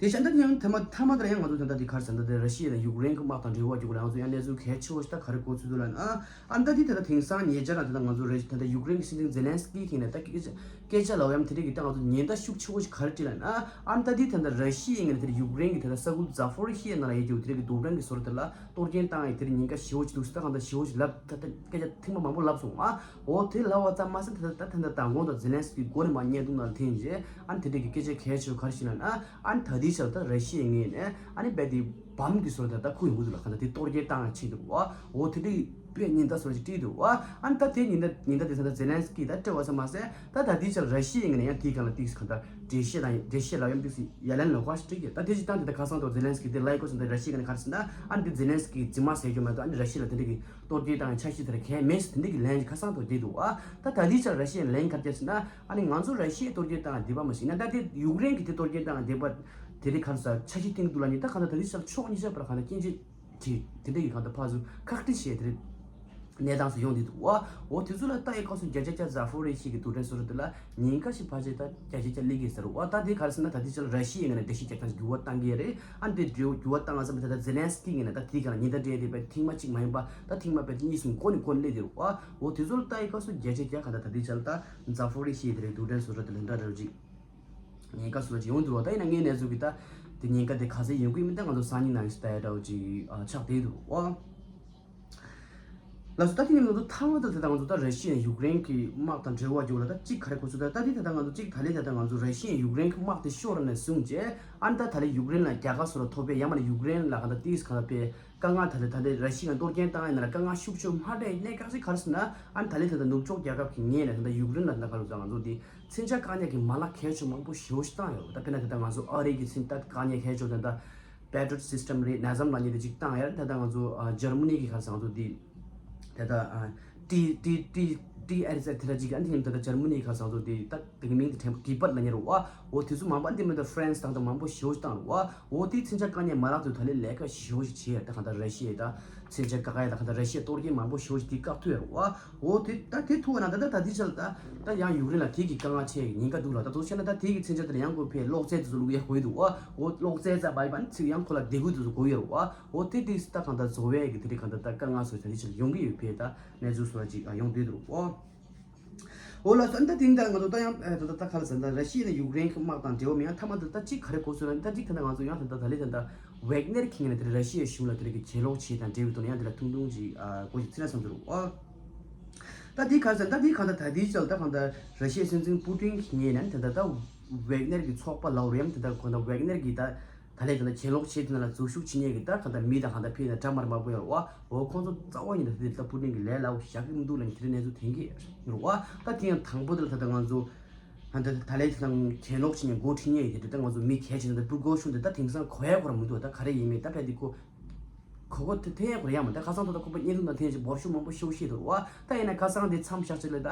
དེ་བཞིན་ད་དེ་ཡང་ཐ་མ་ཐ་མ་དེར་ཡང་ང་ཚོ་ད་ལྟ་དེ་ག་རེ་ཟེར་ན་ད་ར་ཤི་ཡ་དང་ཡུཀ་རེན་གྱི་དམག་དང་འབྲེལ་བ་རྒྱུ་གུ་ལ་ང་ཚོ་ཡང་གནས་ཚུལ་གལ་ཆེ་བོ་ཞིག་ད་ག་རེ་གོ་ཚུལ་འདུག་ལབ་ན། ཨ་ད་དེ་ད་ལྟ་དེང་སང་ཉེ་ཆར་ལ་ད་ལྟ་ང་ཚོ་རེ་ད་ལྟ་ཡུཀ་རེན་གྱི་སྲིད་འཛིན་ཛེ་ལན་སི་ཀི་གིས་ནས་ད་སྐད་ཆ་ལབ་ཡམ་དེ་འདྲ་གི་ད་ང་ཚོ་ཉེན་བརྡ་ཤུགས་ཆེ་བོ་ཞིག་ག་རེ་སྤྲད་ལབ་ན། ཨ་ད་དེ་ད་ལྟ་ར་ཤི་ཡའི་ངོས་ནས་ད་ལྟ་ཡུཀ་རེན་གྱི་ད་ལྟ་ས་ཁུལ་ཛ་ཕོ་རི་ཤི་ཡ་ནང་ལ་ཡོད་རྒྱུ་དེ་འདྲ་གི་རྡོ་སྒྲ་གི་ཟུར་དེ་ལ། གཏོར་སྐྱོན་བཏང་ཡི་དེར་ཉེན་ཁ་ཞེ་བོ་ཅིག་འདུག་ཟེར་ད་གང་ལྟར་ཞེ་བོ་ཅིག་ལབ་ད་ད་སྐད་ཆ་ཐེངས་མ་མང་པོ་ལབ་སོང་ཨ། འོ་དེ་ལབ་པ་ཙམ་མ་ཟད་ད་ད་ད་ད་མདང་དགོང་དང་ཛེ་ལན་སི་ཀི་མགོ་ནས་མར་བརྙན་ཐུང་ནང་འཐེན་རྗེས་ཨ་ནི་དེ་འདྲ་གི་སྐད་ཆ་གལ་ཆེ་བ་ག་རེ་ཞིག་ལབ་ན་ཨ་ནི་ད་ལྟའི་ཆར་ད་ར་ཤི་ཡའི་ངོས་ནས་ཨ་ནི་རྦད་དེ་ བམ་གྱི་བཟོ་འདྲ་ད་ཁུ་ཡོང་གི་འདུག་ལ། གང་ལྟར་དེ་གཏོར་སྐྱོན་བཏང་ཆེད་འདུག་བ། འོ་དེ་འདྲའི་དཔེ་ཉེན་བརྡ་བཟོ་ཅིག་སྤྲད་འདུག་བ། ཨ་ནི་ད་དེ་ཉེན་བརྡ་ཉེན་བརྡ་དེ་ས་ད་ཛེ་ལན་སི་ཀི་ད་སྤྲད་བ་ཙམ་མ་ཟད། ད་ད་དེའི་ཆར་ར་ཤི་ཡའི་ངོས་ནས་ཡང་དེའི་སྒང་ལ་ཏིག་གང་ལྟར་འགྲེལ་བཤད་དང་འགྲེལ་བཤད་ལ་ཡང་ཏིག་ཡ་ལན་ལོག་པ་ཞིག་སྤྲད་ཀྱི། ད་དེ་ཅིག་བཏང་དེ་ད་ཁ་སང་ཐོག་ཛེ་ལན་སི་ཀི་དེ་ལ་ཡི་གོ་སོང་ད་ར་ཤི་ཡའི་ངོས་ནས་ག་རེ་ཟེར་ན། ཨ་ནི་དེ་ཛེ་ལན་སི་ཀི་རྫུན་མ་ཟེར་རྒྱུ་མ་གཏོགས། ཨ་ནི་ར་ཤི་ཡ་ལ་དེ་འདྲ་གི་གཏོར་སྐྱོན་བཏང་ཡང་འཆར་གཞི་དེ་ར་གས་མེད་ཟེར་དེ་འདྲ་གི་ལན་ཞིག་ཁ་སང་ཐོག་བསྡད་འདུག་བ། ད་ད་དེའི་ཆར་ར་ཤི་ཡའི་ལན་ག་རེ་བརྒྱབ་ཟེར་ན། ཨ་ནི་ང་ཚོ་ར་ཤི་ཡའི་གཏོར་སྐྱོན་བཏང་ཡང་བསྡད་པ་མ་ཟད་ན། ད་དེ་ཡུཀ་རེན་གྱི་དེ་གཏོར་སྐྱོན་བཏང་ཡང་བསྡད་པ་དེ་རིགས་ག་རེ་ཟེར་འཆར་གཞི་བཏིང་འདུག་ལབ་ནི། ད་གང་ལྟར་ད་དེའི་ཆར་ཕྱོགས་གཉིས་ཆར་བར་གང་ལྟར་སྐྱོན་བརྗོད་བྱས་དེ་འདྲ་གི་གང་ལྟར་ཕར་ཚུར་ཁག་དཀྲི་བྱས་དེ་རིགས་གནས་སྟངས་སུ་ཡོང་བསྡད་འདུག་བ། འོ་དེ་ཚོ་ལ་ལྟ་ཡི་སྐབས་སུ་བརྒྱ་ཆ་བརྒྱ་ཛ་ཧྥོ་རི་ཤི་གི་རྡུལ་ཕྲན་བཟོ་གྲྭ་དེ་ལ་ཉེན་ཁ་ཞིག་ཕལ་ཆེར་ད་བརྒྱ་ཆ་བརྒྱ་སླེབས་ཀྱི་ཟེར་བ། ད་དེ་ག་རེ་ཟེར་ན་ད་དེ་ཆ་ལ་ར་ཤི་ཡའི་ངོས་ནས་འགྲེལ་བཤད་རྒྱག་སྟངས་འགྱུར་བ་བཏང་གི་རེད། ཨ་ནི་དེ་འགྱུར་འགྱུར་བ་བཏང་ང་ཙམ་ད་ད་ཛེ་ལན་སི་ཀི་ངོས་ནས་ད་དེ་ག་ལ་ཉེན་བརྡ་སྤྲད་དེ་པའི་ཐེངས་མ་གཅིག་མ་ཡིན་པ་ད་ཐེངས་མ་པའི་གཉིས་གསུམ་འགོ་ནས་འགོ་ནས་སླེབས་དེ་རེད་བ། འོ་དེ་ཚོ་ལ་ལྟ་ཡི་སྐབས་སུ་བརྒྱ་ཆ་བརྒྱ་ག་ད་ད་དེ་ཆ་ལ་ད་ཛ་ཧྥོ་རི་ཤི་དེ་རེད་རྡུལ་ཕྲན་བཟོ་གྲྭ་དེ་ལ་འདྲ་རེད་ཅིག་ཉེན་ཁ་བཟོ་ཅིག་ཡོང་འདུག་བ། ད་ཡིན་ན་ངའི་གནས་ཚུལ་གི་ད་དེ་ཉེན་ཁ་དེ་ག་ཚད་ཡོང་གི་མིན་ད་ང་ཚོ་སང་ཉིན་ནང་ཞིག་ལྟ་ཡ་འདྲ་བོ་ཅིག་ཨ་ཆགས་བསྡད་འདུག་བ། ལགས་སོ། ད་དེ་ནི་ང་ཚོ་མཐའ་མ་ད་ད་ལྟ་ང་ཚོ་ད་ར་ཤི་ཡ་ཡུཀ་རེན་གྱི་དམག་དང་འབྲེལ་བ་ཡོད་ལ། ད་གཅིག་ག་རེ་གོ་ཚུལ་ད་ད་དེ་ད་ལྟ་ང་ཚོ་གཅིག་ད་ལེ་ད་ལྟ་ང་ཚོ་ར་ཤི་ཡ་ཡུཀ་རེན་གྱི་དམག་དེ་ཤོར་ནས་བཟུང་བྱས། ཨ་ནི་ད་ད་ལེ་ཡུཀ་རེན་ལ་རྒྱལ་ཁ་སོ་ར་ཐོབ་པས་ཡང་མ་ནི་ཡུཀ་རེན་ལ་ག་ད་ཏིས་ག་ད་པས་དཀའ་ངལ་ད་ལེ་ད་ལེ་ར་ཤི་ཡ་གཏོར་སྐྱོན་བཏང་ཡ་ན་ལ་དཀའ་ངལ་ཤུགས་ཆེ་མ་འདྲ་ཡིན་ནས་ག་ཚོད་ག་རེ་ཟེར་ན། ཨ་ནི་ད་ལེ་ད་ལྟ་ནུབ་ཕྱོགས་རྒྱལ་ཁབ་ཀྱི་ངོས་ནས་ད་ལྟ་ཡུཀ་རེན་ལ་ད་ག་རུ་ད་ང་ཚོ་དེ་མཚོན་ཆ་བཀག་ཉར་གྱི་མ་ལག་གལ་ཆེ་མང་པོ་ཞེ་པོ་ཞིག་བཏང་ཡོད། ད་དཔེར་ན་ད་ལྟ་ང་ཚོ་ཨ་རི་གི་མཚོན་ད་བཀག་ཉར་གལ་ཆེ་ད་ད་Patriot system རེད། ན་ཟམ་ལ་ཉེ་དེ་ཅིག་བཏང་ཡ། ད་ལྟ་ང་ཚོ་ཨ་ཇར་མ་ནི་གི་ག་རེ་ཟེར་ང་ཚོ་དེ་ད་ལྟ་ཨ་ཏི་ཏི་ཏི་ཏི་ཨེར་ཟེར་དེ་འདྲ་ཅིག་ཨ་ནི་ད་ལྟ་ཇར་མ་ནི་གི་ག་རེ་ཟེར་ང་ཚོ་དེ་ད་དེ་གི་མིང་དེ་དྲན་གི་པད་ལ་ཉེ་རུ་བ། འོ་དེ་ཚོ་མང་པོ་འདི་མི་ད་ཧྥ་རན་སི་དང་ད་མང་པོ་ཞེ་པོ་ཞིག་བཏང་རུ་བ། འོ་དེ་མཚོན་ཆ་བཀག་ཉར་མ་ལག་ཚོ་ད་ལེ་ལས་ཀ་ཞེ་པོ་ཞིག་བྱས་ཡ། ད་གང་ལྟར་ར་ཤི་ཡ་ད་མཚོན་ཆ་བཀག་ཡ་ད་གང་ལྟར་ར་ཤི་ཡ་གཏོར་སྐྱོན་མང་པོ་ཞེ་པོ་ཞིག་དེ་བཀག་ཐུབ་ཡ་རུ་བ། འོ་དེ་ད་དེ་ཐུག་པ་ན་ད་ད་ད་དེ་ཆ་ལ་ད་ད་ཡང་ཡུཀ་རེན་ལ་དེ་གི་དཀའ་ངལ་ཆེ་ཉེན་ཁ་འདུག་ལ། ད་དུ་བཤད་ན་ད་དེ་གི་མཚོན་ཆ་དེ་ལ་ཡང་ཁོ་ཕའི་གློག་རྫས་དེ་ཚོ་བླུག་ཡ་དགོས་འདུག་བ། འོ་གློག་རྫས་རྩ་བ་ཡིན་པ་ནི་ཚིག་ཡང་ཁོ་ལ་ལྡེ་གུ་དེ་ཚོ་དགོས་ཡ་རུ་བ། འོ་དེ་དེ་ད་གང་ལྟར་བཟོ་བའི་གི་དེ་རིགས་གང་ལྟར་ད་དཀའ་ངལ་སོགས་ད་དེ་ཆ་ལ་ཡོང་གི་ཡོད་ཕའི་ད་གནས་ཚུལ་སོགས་ཅིག་ཡོང་བསྡད་འདུག་བ། འོ་ལགས་སོ། ཨ་ནི་ད་དེང་ད་ང་ཚོ་ད་ཡང་ད་ད་ད་ག་ལ་ཟེར་ད་ར་ཤི་ཡ་ནས་ཡུཀ་རེན་གྱི་དམག་དང་འབྲེལ་བ་མེད་ཡང་མཐའ་མ་ད་ད་གཅིག་ག་རེ་གོ་ཚུལ་ལ་ད་གཅིག་ད་ད་ང་ཚོ་ཡང་ད་ད་ད་ལེ་ད་ད་ཝེག་ནེར་གྱི་ངོས་ནས་དེ་ར་ཤི་ཡའི་གཞུང་ལ་དེ་རིགས་ཀྱི་གྱེན་ལོག་བྱེད་དང་འབྲེལ་བའི་ཐོག་ནས་ཡང་དེ་ལ་ཐུང་ཐུང་ཅིག་གོ་ཞིག་ཚིག་ན་བསམ་ཚུལ་འོ། ད་དེ་ག་ཟེར་ད་དེ་གང་ལྟར་ད་དེའི་ཆ་ལ་ད་གང་ལྟར་ར་ཤི་ཡའི་སྲིད་འཛིན་པུ་ཏིན་གྱི་ངོས་ནས་ད་ད་ད་ཝེག་ནེར་གྱི་ཚོགས་པ་ལ་འོ་རེམ་ད་ད་གང་ལྟར་ཝེག་ནེར་གྱི་ད། ད་ལས་དེ་ལ་གྱེན་ལོག་བྱེད་དེ་ན་ལ་འཛུལ་ཞུགས་བྱེད་མཁན་གྱི་ད་ག་ད་མི་དང་ག་ད་ཕེ་ན་འདྲ་མར་མ་པོ་ཡོད་རེད་བ། འོ་ཁོང་ཚོ་རྩ་བ་ཉིད་ནས་དེ་ལ་པུ་ཏིན་གྱི་ལས་སླ་བོ་བཞག་གི་མི་འདུག་ལ་ནི་དེ་རིང་གནས་ཚུལ་ཐོན་གྱི་རེད་བ། ད་དེ་ཡང་དང་པོ་དེ་ལ་ད་ལྟ་ང་ཚོ་ད་ད་ལས་དེ་ལ་གྱེན་ལོག་བྱེད་མཁན་འགོ་ཁྲིད་མཁན་ཡིན་དེ་ད་ང་ཚོ་མི་གལ་ཆེ་ན་ད་པུར་གོ་ཤུ་འདི་ད་དེང་སང་གོ་ཡ་གོ་ར་མི་འདུག་ད་ག་རེ་ཡིན་མིན་ད་ཕེ་དེ་ཁོ། གོ་གོ་དེ་ཐེ་ཡ་གོ་ར་ཡ་མ་ད་ཁ་སང་ཐོག་ད་ཁོ་པ་གཉིས་ཐུག་ན་ཐེ་ཡ་ཅིག་འབོར་ཤུགས་མང་པོ་ཤོག་ཤེས་དུ་བ། ད་ཡིན་ན་ཁ་སང་དེ་མཚམས་བཞག་ཅིག་ལ་ད།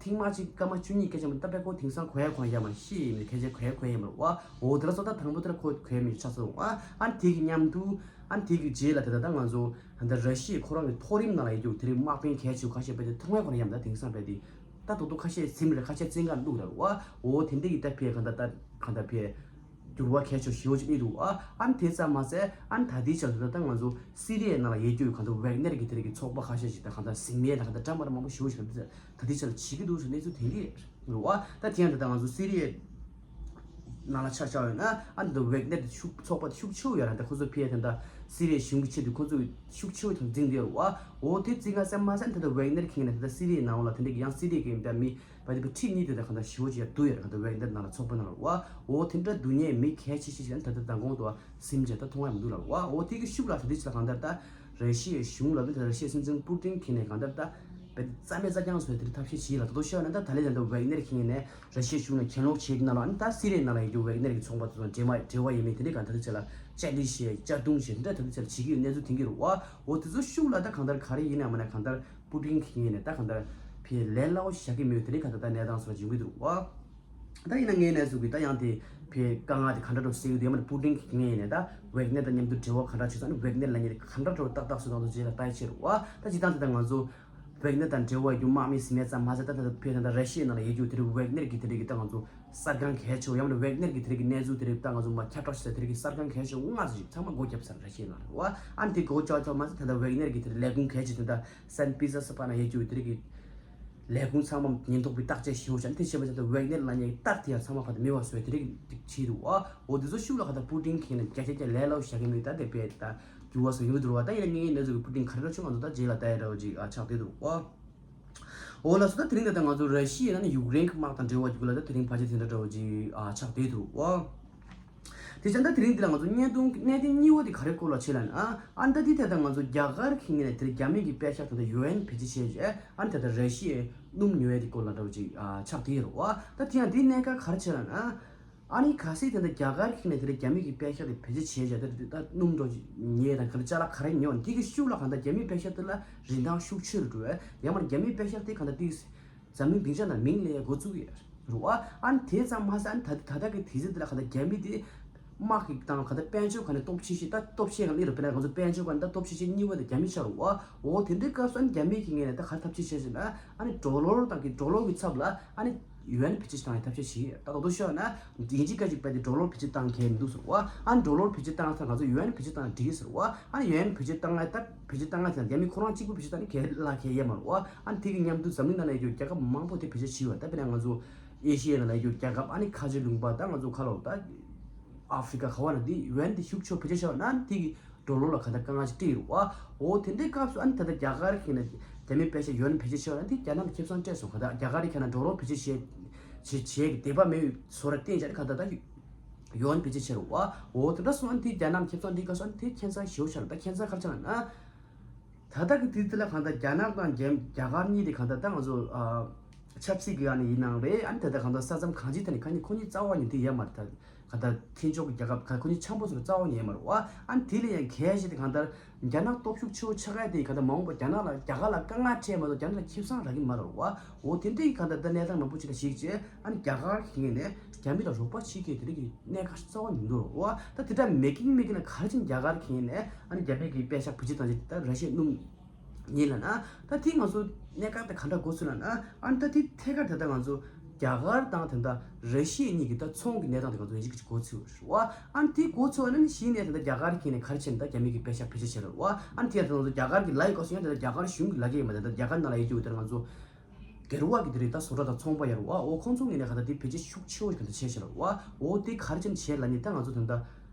ཐེངས་མ་གཅིག་སྐར་མ་བཅུ་གཉིས་སྐད་ཆ་མ་ད་པའི་ཁོ་དེང་སང་གོ་ཡ་གོ་ཡ་མ་ཤེས་ཡིན་མི་ཁ་ཆེ་གོ་ཡ་གོ་ཡ་མ་རུ་བ། འོ་དེ་ལ་སོ་ད་དང་པོ་དེ་ལ་ཁོ་གོ་ཡ་མི་ཆ་སོང་བ། ཨ་དེ་གི་མཉམ་དུ་ཨ་དེ་གི་རྗེས་ལ་དེ་ད་ད་ང་ཚོ་ད་ར་ཤི་ཡའི་ཁོ་རང་གི་མཐོ་རིམ་ནང་ལ་ཡོད་རྒྱུ་དེ་རིང་དམག་དཔོན་གལ་ཆེ་ཁ་ཤས་པའི་དེ་མཐོང་ཡ་གོ་ཡ་མ་ད་དེང་སང་པའི་དེ་ད་དོ་དོ་ཁ་ཤས་སིམ་རེ་ཁ་ཤས་བཙན་ག་བླུག་ར་བ། འོ་དེ་འདྲ་གི་ད་ཕེ་ག་ད་ད་ག་ད་ཕེ། འགྱུར་བ་གལ་ཆེ་ཞེ་པོ་ཅིག་སླེབས་འདུག་ཨ། ཨ་ནི་དེ་ཙམ་མ་ཟད་ཨ་ནི་ད་ལྟའི་ཆར་དུ་ད་ང་ཚོ་སི་རི་ཡའི་ནང་ལ་ཡོད་རྒྱུ་གང་ལྟར་ཝེག་ནེར་གྱི་དེ་རིགས་ཀྱི་ཚོགས་པ་ཁ་ཤས་ཤིག་ད་གང་ལྟར་ཟིན་མེད་ད་གང་ལྟར་འདྲ་མ་འདྲ་མང་པོ་ཞེ་པོ་ཞིག་ད་ལྟའི་ཆར་ལ་བྱེད་ཀྱི་འདུག་ཟེར་གནས་ཚུལ་ཐོན་གྱི་རེད་བ། ད་དེ་ཡང་ད་ལྟ་ང་ཚོ་སི་རི་ཡའི་ནང་ལ་ཆ་བཞག་ཡོད་ན་ཨ་ནི་ད་ཝེག་ནེར་དེ་ཤུགས་ཚོགས་པ་དེ་ཤུགས་ཆེ་བོ་ཡོད་ར། ད་ཁོ་ཚོ་ཕི་ཡ་ད་ལྟ་སི་རི་ཡའི་གཞུང་གི་ཆེད་དུ་ཁོ་ཚོ་ཤུགས་ཆེ་བོ་དང་འཛིང་བསྡད་ཡོད་ར་བ། འོ་དེ་འཛིང་ག་ཙམ་མ་ཟད་ད་ལྟ་ཝེག་ནེར་གྱི་ངོས་ནས་ད་ལྟ་སི་རི་ཡའི་ནང་ལ་དེ་འདྲ་གི་ཡང་སི་རི་ཡ་གི་ཡིན་པ་མི། བ་དེ་བུ་ཁྲིད་གཉིས་དེ་དང་གང་ལྟར་ཞེ་པོ་ཅིག་ཡར་བསྡུ་ཡོད་རེད། གང་ལྟར་ཝེག་ནེར་ནང་ལ་ཚོགས་པ་ནང་ལ་བ། འོ་དེ་འདྲ་བསྡུ་མཁན་མི་གལ་ཆེ་ཤོས་ཤིག་ད་ལྟ་མདང་དགོང་དུ་བ་སིམ་བྱས་ད་མཐོང་ཡ་མི་འདུག་ལ་བ། འོ་དེ་གི་ཤུགས་ལ་ད་ལྟའི་ཆ་ལ་གང་ལྟར་ད་ར་ཤི་ཡའི་གཞུང་ལ་ད་ར་ཤི་ཡའི་སྲིད་འཛིན་པུ་ཏིན་གྱི་ནས་གང་ལྟར་ད་བེད་རྩ་མེད་རྩ་རྐྱང་བཟོས་དེ་རིགས་ཐབས་ཤེས་བྱེད་ལ་ད་དུང་ཤོད་ན་ད་ད་ལས་ད་ལྟ་ཝེག་ནེར་གྱི་ནས་ར་ཤི་ཡའི་གཞུང་ནས་གྱེན་ལོག་བྱས་ཀྱི་ན་ལ་ཨ་ནི་ད་སི་རི་ཡའི་ནང་ལ་ཡོད་རྒྱུ་ཝེག་ནེར་གྱི་ཚོང་པ་དེ་ཚོ་འབྲེལ་བ་འབྲེལ་བ་ཡིན་མིན་དེ་འདྲའི་གང་ལྟར་ད་ལྟའི་ཆ་ལ་བཅར་འདྲི་བྱས་གཅར་རྡུང་བྱས་དེ་འདྲ་ད་ལྟའི་ཆ་ལ་བྱེད་ཀྱི་ཡོད་གནས་ཚུལ་ཐོན་གྱི་རེད་བ། འོ་དེ་ཚོ་ཤུགས་ལ་ད་གང་ལྟར་ག་རེ་ཡིན་ན་མ་ན་གང་ལྟར། པུ་ཏིན་གྱི་ངོས་ནས་ད་གང་ལྟར་ཕའི་ལས་སླ་བོ་བཞག་གི་མེད་དེ་རིང་གང་ལྟར་ད་གནས་སྟངས་སོགས་འབྱུང་གི་འདུག་བ། ད་ཡིན་ན་ངའི་གནས་ཚུལ་གྱི་ད་ཡང་དེ་ཕའི་དཀའ་ངལ་དེ་ག་འདྲ་འགྲོ་སྲིད་ཡོད་དེ་མ་ནི་པུ་ཏིན་གྱི་ངོས་ནས་ད་ཝེག་ནེར་དང་མཉམ་དུ་འབྲེལ་བ་ག་འདྲ་བྱེད་ས་ནི་ཝེག་ནེར་ལ་ཉེ་ཁ་འདྲ་འགྲོ་ཏག་ཏག་སུ་དང་དུ་རྗེས་ལ་ལྟ་ཡི་ཕྱིར་བ། ད་ཇི་ལྟར་དེ་ད་ང་ཚོ་ཝེག་ནེར་དང་འབྲེལ་བ་ཡོད་རྒྱུ་དམག་མི་ཟིན་མེད་ཙམ་མ་ཟད་ད་ད་ཕའི་ད་ད་ར་ཤི་ཡའི་ནང་ལ་ཡོད་རྒྱུ་དེ་རིང་ཝེག་ནེར་གྱི་དེ་རིང་གི་ད་ང་ཚོ་གསར་ཁང་གལ་ཆེ་བ་ཡང་ན་ཝེག་ནེར་གྱི་དེ་རིང་གི་གནས་ཚུལ་དེ་རིང་ད་ང་ཚོ་མ་ཁྱབ་བསྒྲགས་བྱེད་ས་དེ་རིང་གི་གསར་ཁང་གལ་ཆེ་བ་ལྔ་ཙམ་ཞིག་ཚང་མ་སྒོ་བརྒྱབ་ཚར་ར་ཤི་ཡའི་ནང་ལ་བ། ཨ་ནི་དེ་སྒོ་ཅག་ཅག་མ་ཟད་ད་ད་ཝེག་ནེར་གྱི་དེ་རིང་ལས་ཁུངས་གལ་ཆེ་དེ་ད། སན་པི་ཟ་ས་པ་ན་ཡོད་རྒྱུ་དེ་རིང་གི་ལས་ཁུངས་ཚང་མ་ཉེན་རྟོག་པས་བརྟག་དཔྱད་ཞུ་བྱ་དེ་བྱས་པ་ཆ་ད་ཝེག་ནེར་ལ་ཉེ་རྟགས་དེ་ཡང་ཚང་མ་ག་ད་མེད་པ་བཟོས་དེ་རིང་གི་བྱས་འདུག་བ། འོ་དེ་ཚོ་ཤུགས་ལ་ག་ད་པུ་ཏིན་གྱི་ནས་རྒྱ་ཆེ་རྒྱ་ལས་སླ་བོ་བཞག་གི་མེད་ད་དེ་བས་ད་འགྱུར་བ་བཟོ་ཡོང་གི་འདུག་བ། ད་ཡིན་ན་ངའི་གནས་ཚུལ་གྱི་པུ་ཏིན་ག་རེ་འདྲ་བྱུང་ང་ཚོ་ད་རྗེས་ལ་ལྟ་ཡ་འདྲ་བོ་ཅིག་ཨ་ཆགས་བསྡད་འདུག་བ། འོ་ལགས་སོ། ད་དེ་རིང་ད་ལྟ་ང་ཚོ་ར་ཤི་ཡ་ནས་ཡུཀ་རེན་གྱི་དམག་དང་འབྲེལ་བ་ཅིག་ལ་ད་དེ་རིང་ཕལ་ཆེར་དེ་འདྲ་འདྲ་བོ་ཅིག་ཨ་ཆགས་བསྡད་འདུག་བ། དེ་བྱས་ད་དེ་རིང་འདི་ལ་ང་ཚོ་བརྙན་ཐུང་གནད་དོན་གཉིས་པ་དེ་ག་རེ་སྐོར་ལ་བྱེད་ལབ་ན། ཨ་ནི་ད་དེ་ཐད་ད་ང་ཚོ་རྒྱ་གར་གྱི་ངོས་ནས་དེ་རིང་རྒྱ་མི་གི་པད་ཤག་ད་ལྟ་ཡུ་ཨེན་བེད་སྤྱོད་བྱས་རྗེས་ཨ་ནི་ད་ལྟ་ར་ཤི་ཡའི་སྣུམ་ཉོ་ཡས་དེ་སྐོར་ལ་འདྲ་བོ་ཅིག་ཨ་ཆགས་བསྡད་ཡོད་རེད་བ། ད་དེ་ཡང་དེའི་གནད་འགག་ག་རེ་བྱེད་ལབ་ན། ཨ་ནི་གལ་སྲིད་དེ་འདྲ་རྒྱ་གར་གྱི་ངོས་ནས་དེ་འདྲ་རྒྱ་མི་གི་པད་ཤག་དེ་བེད་སྤྱོད་བྱས་བྱས་ད་ད་སྣུམ་འགྲོ་ཉེས་དང་ག་ལ་ཅ་ལག་ག་རེ་ཉོ་འདི་གི་ཤུགས་ལ་གང་ལྟར་རྒྱ་མིའི་པད་ཤག་དེ་ལ་རིན་ཐང་ཤུགས་ཆེ་རུ་འགྲོ་བས། ཡང་མིན་རྒྱ་མིའི་པད་ཤག་དེ་གང་ལྟར་དེ་འཛམ་གླིང་སྡིངས་ཆ་ནང་མིང་ལས་འགོ་བཙུགས་ཡོད་རེད་བ། ཨ་ནི་དེ་ཙམ་མ་ཟད་ཨ་ནི་ད་ད་ལྟ་གི་དུས་ཚོད་དེ་ལ་གང་ལྟར་རྒྱ་མི་དེ་དམག་གི་དང་གང་ལྟར་དཔལ་འབྱོར་གང་ལ་སྟོབས་ཆེ་ཤོས་ད་སྟོབས་ཆེ་གང་ལ་རེད། དཔེར་ན་ང་ཚོ་དཔལ་འབྱོར་གང་ལ་ད་སྟོབས་ཆེ་ཤོས་གཉིས་པ་དེ་རྒྱ་མི་ཆགས་རེད་བ། འོ་དེ་འདྲའི་སྐབས་སུ་ཨ་ནི་རྒྱ་མི་གི་ངོས་ནས་ད་ག་རེ་ཐབས་ཤེས་བྱས་ཟེར་ན། ཨ་ནི་ཌོ་ལར་དང་གི་ཌོ་ལར་གི་ཚབ་ལ་ཨ་ནི་ཡུ་ཨེན་བེད་སྤྱོད་བཏང་ཡའི་ཐབས་ཤེས་བྱེད། ད་ལྟ་ཤོད་ན་དབྱིན་ཇི་སྐད་ཅིག་བས་ཏེ་ཌོ་ལར་བེད་སྤྱོད་བཏང་གལ་མི་འདུག་ཟེར་བ། ཨ་ནི་ཌོ་ལར་བེད་སྤྱོད་བཏང་ས་ང་ཚོ་ཡུ་ཨེན་བེད་སྤྱོད་བཏང་འགྲིག་ཟེར་བ། ཨ་ནི་ཡུ་ཨེན་བེད་སྤྱོད་བཏང་ཡ་ད་བེད་སྤྱོད་བཏང་ཡ་ཟེར་ན་རྒྱ་མི་ཁོ་རང་གཅིག་པུ་བེད་སྤྱོད་བཏང་ནི་གལ་ལ་གལ་ཡོད་མ་རེད་བ། ཨ་ནི་དེ་གི་མཉམ་དུ་འཛམ་གླིང་ནང་ལ་ཡོད་རྒྱལ་ཁབ་མང་པོ་དེ་བེད་སྤྱོད་བྱས་ཡོད། ད་དཔེར་ན་ང་ཚོ་ཨེ་ཤི་ཡའི་ནང་ལ་ཡོད་རྒྱལ་ཁབ་ཨ་ནི་ཁ་ཆེ་ལུང་པ་ད་ང་ཚོ་ཁ་ལོ་ད་ཨ་ཧྥི་རི་ཀ་ག་བ་ན་དེ་ཡུ་ཨེན་དེ་ཤུགས་ཆེ་བེད་སྤྱོད་བྱས་པ་ན་དེ་གི་ཌོ་ལར་ལ་ག་ད་དཀའ་ངལ་ཞིག་འཕྲད་ཡོད་རེད་བ། འོ་དེ་འདྲའི་སྐབས་སུ་ཨ་ནི་ད་ལྟ་རྒྱ་གར་གྱི་ནས་རྒྱ་མི་པད་ཤག་ཡུ་ཨེན་བེད་སྤྱོད་བྱས་པ་ན་དེ་རྒྱ་ནག་ལ་ཁེ་བཟང་སྤྲད་སོང་། ག་ད་རྒྱ་གར་གྱི་ཁ་ན་ཌོ་ལར་བེད་སྤྱོད་བྱས་བྱས་བྱས་ཀྱི་དད་པ་མེད་བཟོ་འདྲ་བསྟན་བྱས་ནས་ག་ད་ད་ཡུ་ཨེན་བེད་སྤྱོད་བྱས་རེད་བ། འོ་དེ་འདྲ་སོང་ཨ་ནི་དེ་རྒྱ་ནག་ལ་ཁེ་བཟང་འདི་སྐབས་སུ་ཨ་ནི་དེ་ཁྱད་མཚར་ཞེ་པོ་ཆགས་རེད། ད་ཁྱད་མཚར་ག་རེ་ཆགས་ལབ་ན། ད་ལྟ་གི་དུས་ཚོད་ལ་གང་ལྟར་རྒྱ་ནག་དང་རྒྱ་རྒྱ་གར་གཉིས་དེ་གང་ལྟར་ད་ང་ཚོ་ཨ་ཆབ་སྲིད་ཀྱི་ཨ་ནི་ཡིན་ནའང་རེད། ཨ་ནི་ད་ལྟ་གང་ལྟར་ས་མཚམས་གང་ཅིའི་ཐད་ནས་ཁ་ཉིན་ཁོ་གཉིས་རྩ་བ་ཉིད་དེ་ཡོད་མ་རེད། ད་གང་ལྟར་མཐུན་ཕྱོགས་ཀྱི་རྒྱལ་ཁབ་ག་ཁོ་གཉིས་འཆམ་པོ་ཚོ་རྩ་བ་ཉིད་ཡོད་མ་རེད་བ། ཨ་ནི་དེ་ལས་ཡང་གལ་ཆེ་དེ་གང་ལྟར་རྒྱ་ནག་སྟོབས་ཤུགས་ཆེ་བོ་ཆགས་ཡ་དེ་གང་ལྟར་མ་འོངས་པར་རྒྱ་ནག་ལ་རྒྱ་གར་ལ་དཀའ་ངལ་འཕྲད་མ་གཏོགས་རྒྱ་ནག་ལ་ཁེ་བཟང་རག་གི་མ་རེད་བ། འོ་དེ་འདྲའི་གང་ལྟར་ད་གནས་སྟངས་མང་པོ་ཅིག་ལ་གཞིགས་བྱས་ཨ་ནི་རྒྱ་གར་གྱི་ངོས་ནས་རྒྱ་མི་ལ་རོགས་པ་བྱེད་མཁན་དེ་འདྲ་གི་གནད་འགག་རྩ་བ་ཉིད་འདུག་རོགས་བ། ད་དེ་འདྲ་མེད་ཀིན་མེད་ཀིན་ན་ག་རེ་བྱས་ནས་རྒྱ་གར་གྱི་ངོས་ནས་ཨ་ནི་རྒྱ་མི་གི་པད་ཤག་བེད་སྤྱོད་བཏང་བྱས་ད་ར་ཤི་ཡའི་སྣུམ་ཉོས་ལབ་ན། ད་དེ་ང་ཚོ་གནད་འགག་དེ་ག་འདྲ་གོ་ཚུལ་ལབ་ན། ཨ་ནི་ད་དེ་ཐད་ཀར་ད་ལྟ་ང་ཚོ་རྒྱ་གར་དང་ད་ལྟ་ར་ཤི་ཡ་གཉིས་ཀྱི་ད་ཚོང་གི་གནས་སྟངས་དེ་ང་ཚོ་ཡིན་གཅིག་གཅིག་གོ་ཚུལ་རེད་བ། ཨ་ནི་དེ་གོ་ཚུལ་ཨ་ནི་གཞི་ནས་ད་ལྟ་རྒྱ་གར་གྱི་ངོས་ནས་ག་རེ་བྱས་ནས་ད་རྒྱ་མི་གི་པད་ཤག་བེད་སྤྱོད་བྱས་རེད་བ། ཨ་ནི་དེ་ཡང་ད་ང་ཚོ་རྒྱ་གར་གྱི་ལ་ཡི་སྐབས་སུ་ཡང་ད་ལྟ་རྒྱ་གར་གཞུང་གི་ལ་རྒྱ་ཡིན་མ་ད་ལྟ་རྒྱ་གར་ནང་ལ་ཡོད་རྒྱུ་དེ་ང་ཚོ་སྒེར་བ་གི་དེ་རེད། ད་བཟོ་གྲྭ་དང་ཚོང་པ་ཡོད་རེད་བ། འོ་ཁོང་ཚོ་ངོས་ནས་ག་ད་དེ་བེད་སྤྱོད་ཤུགས་ཆེ་བོ་ཞིག་ག་ད་བྱས་བྱས་རེད་བ། འོ་དེ་ག་རེ་བྱས་ནས་བྱས་ལབ་ནས་ད་ང་ཚོ་ད་ལྟ་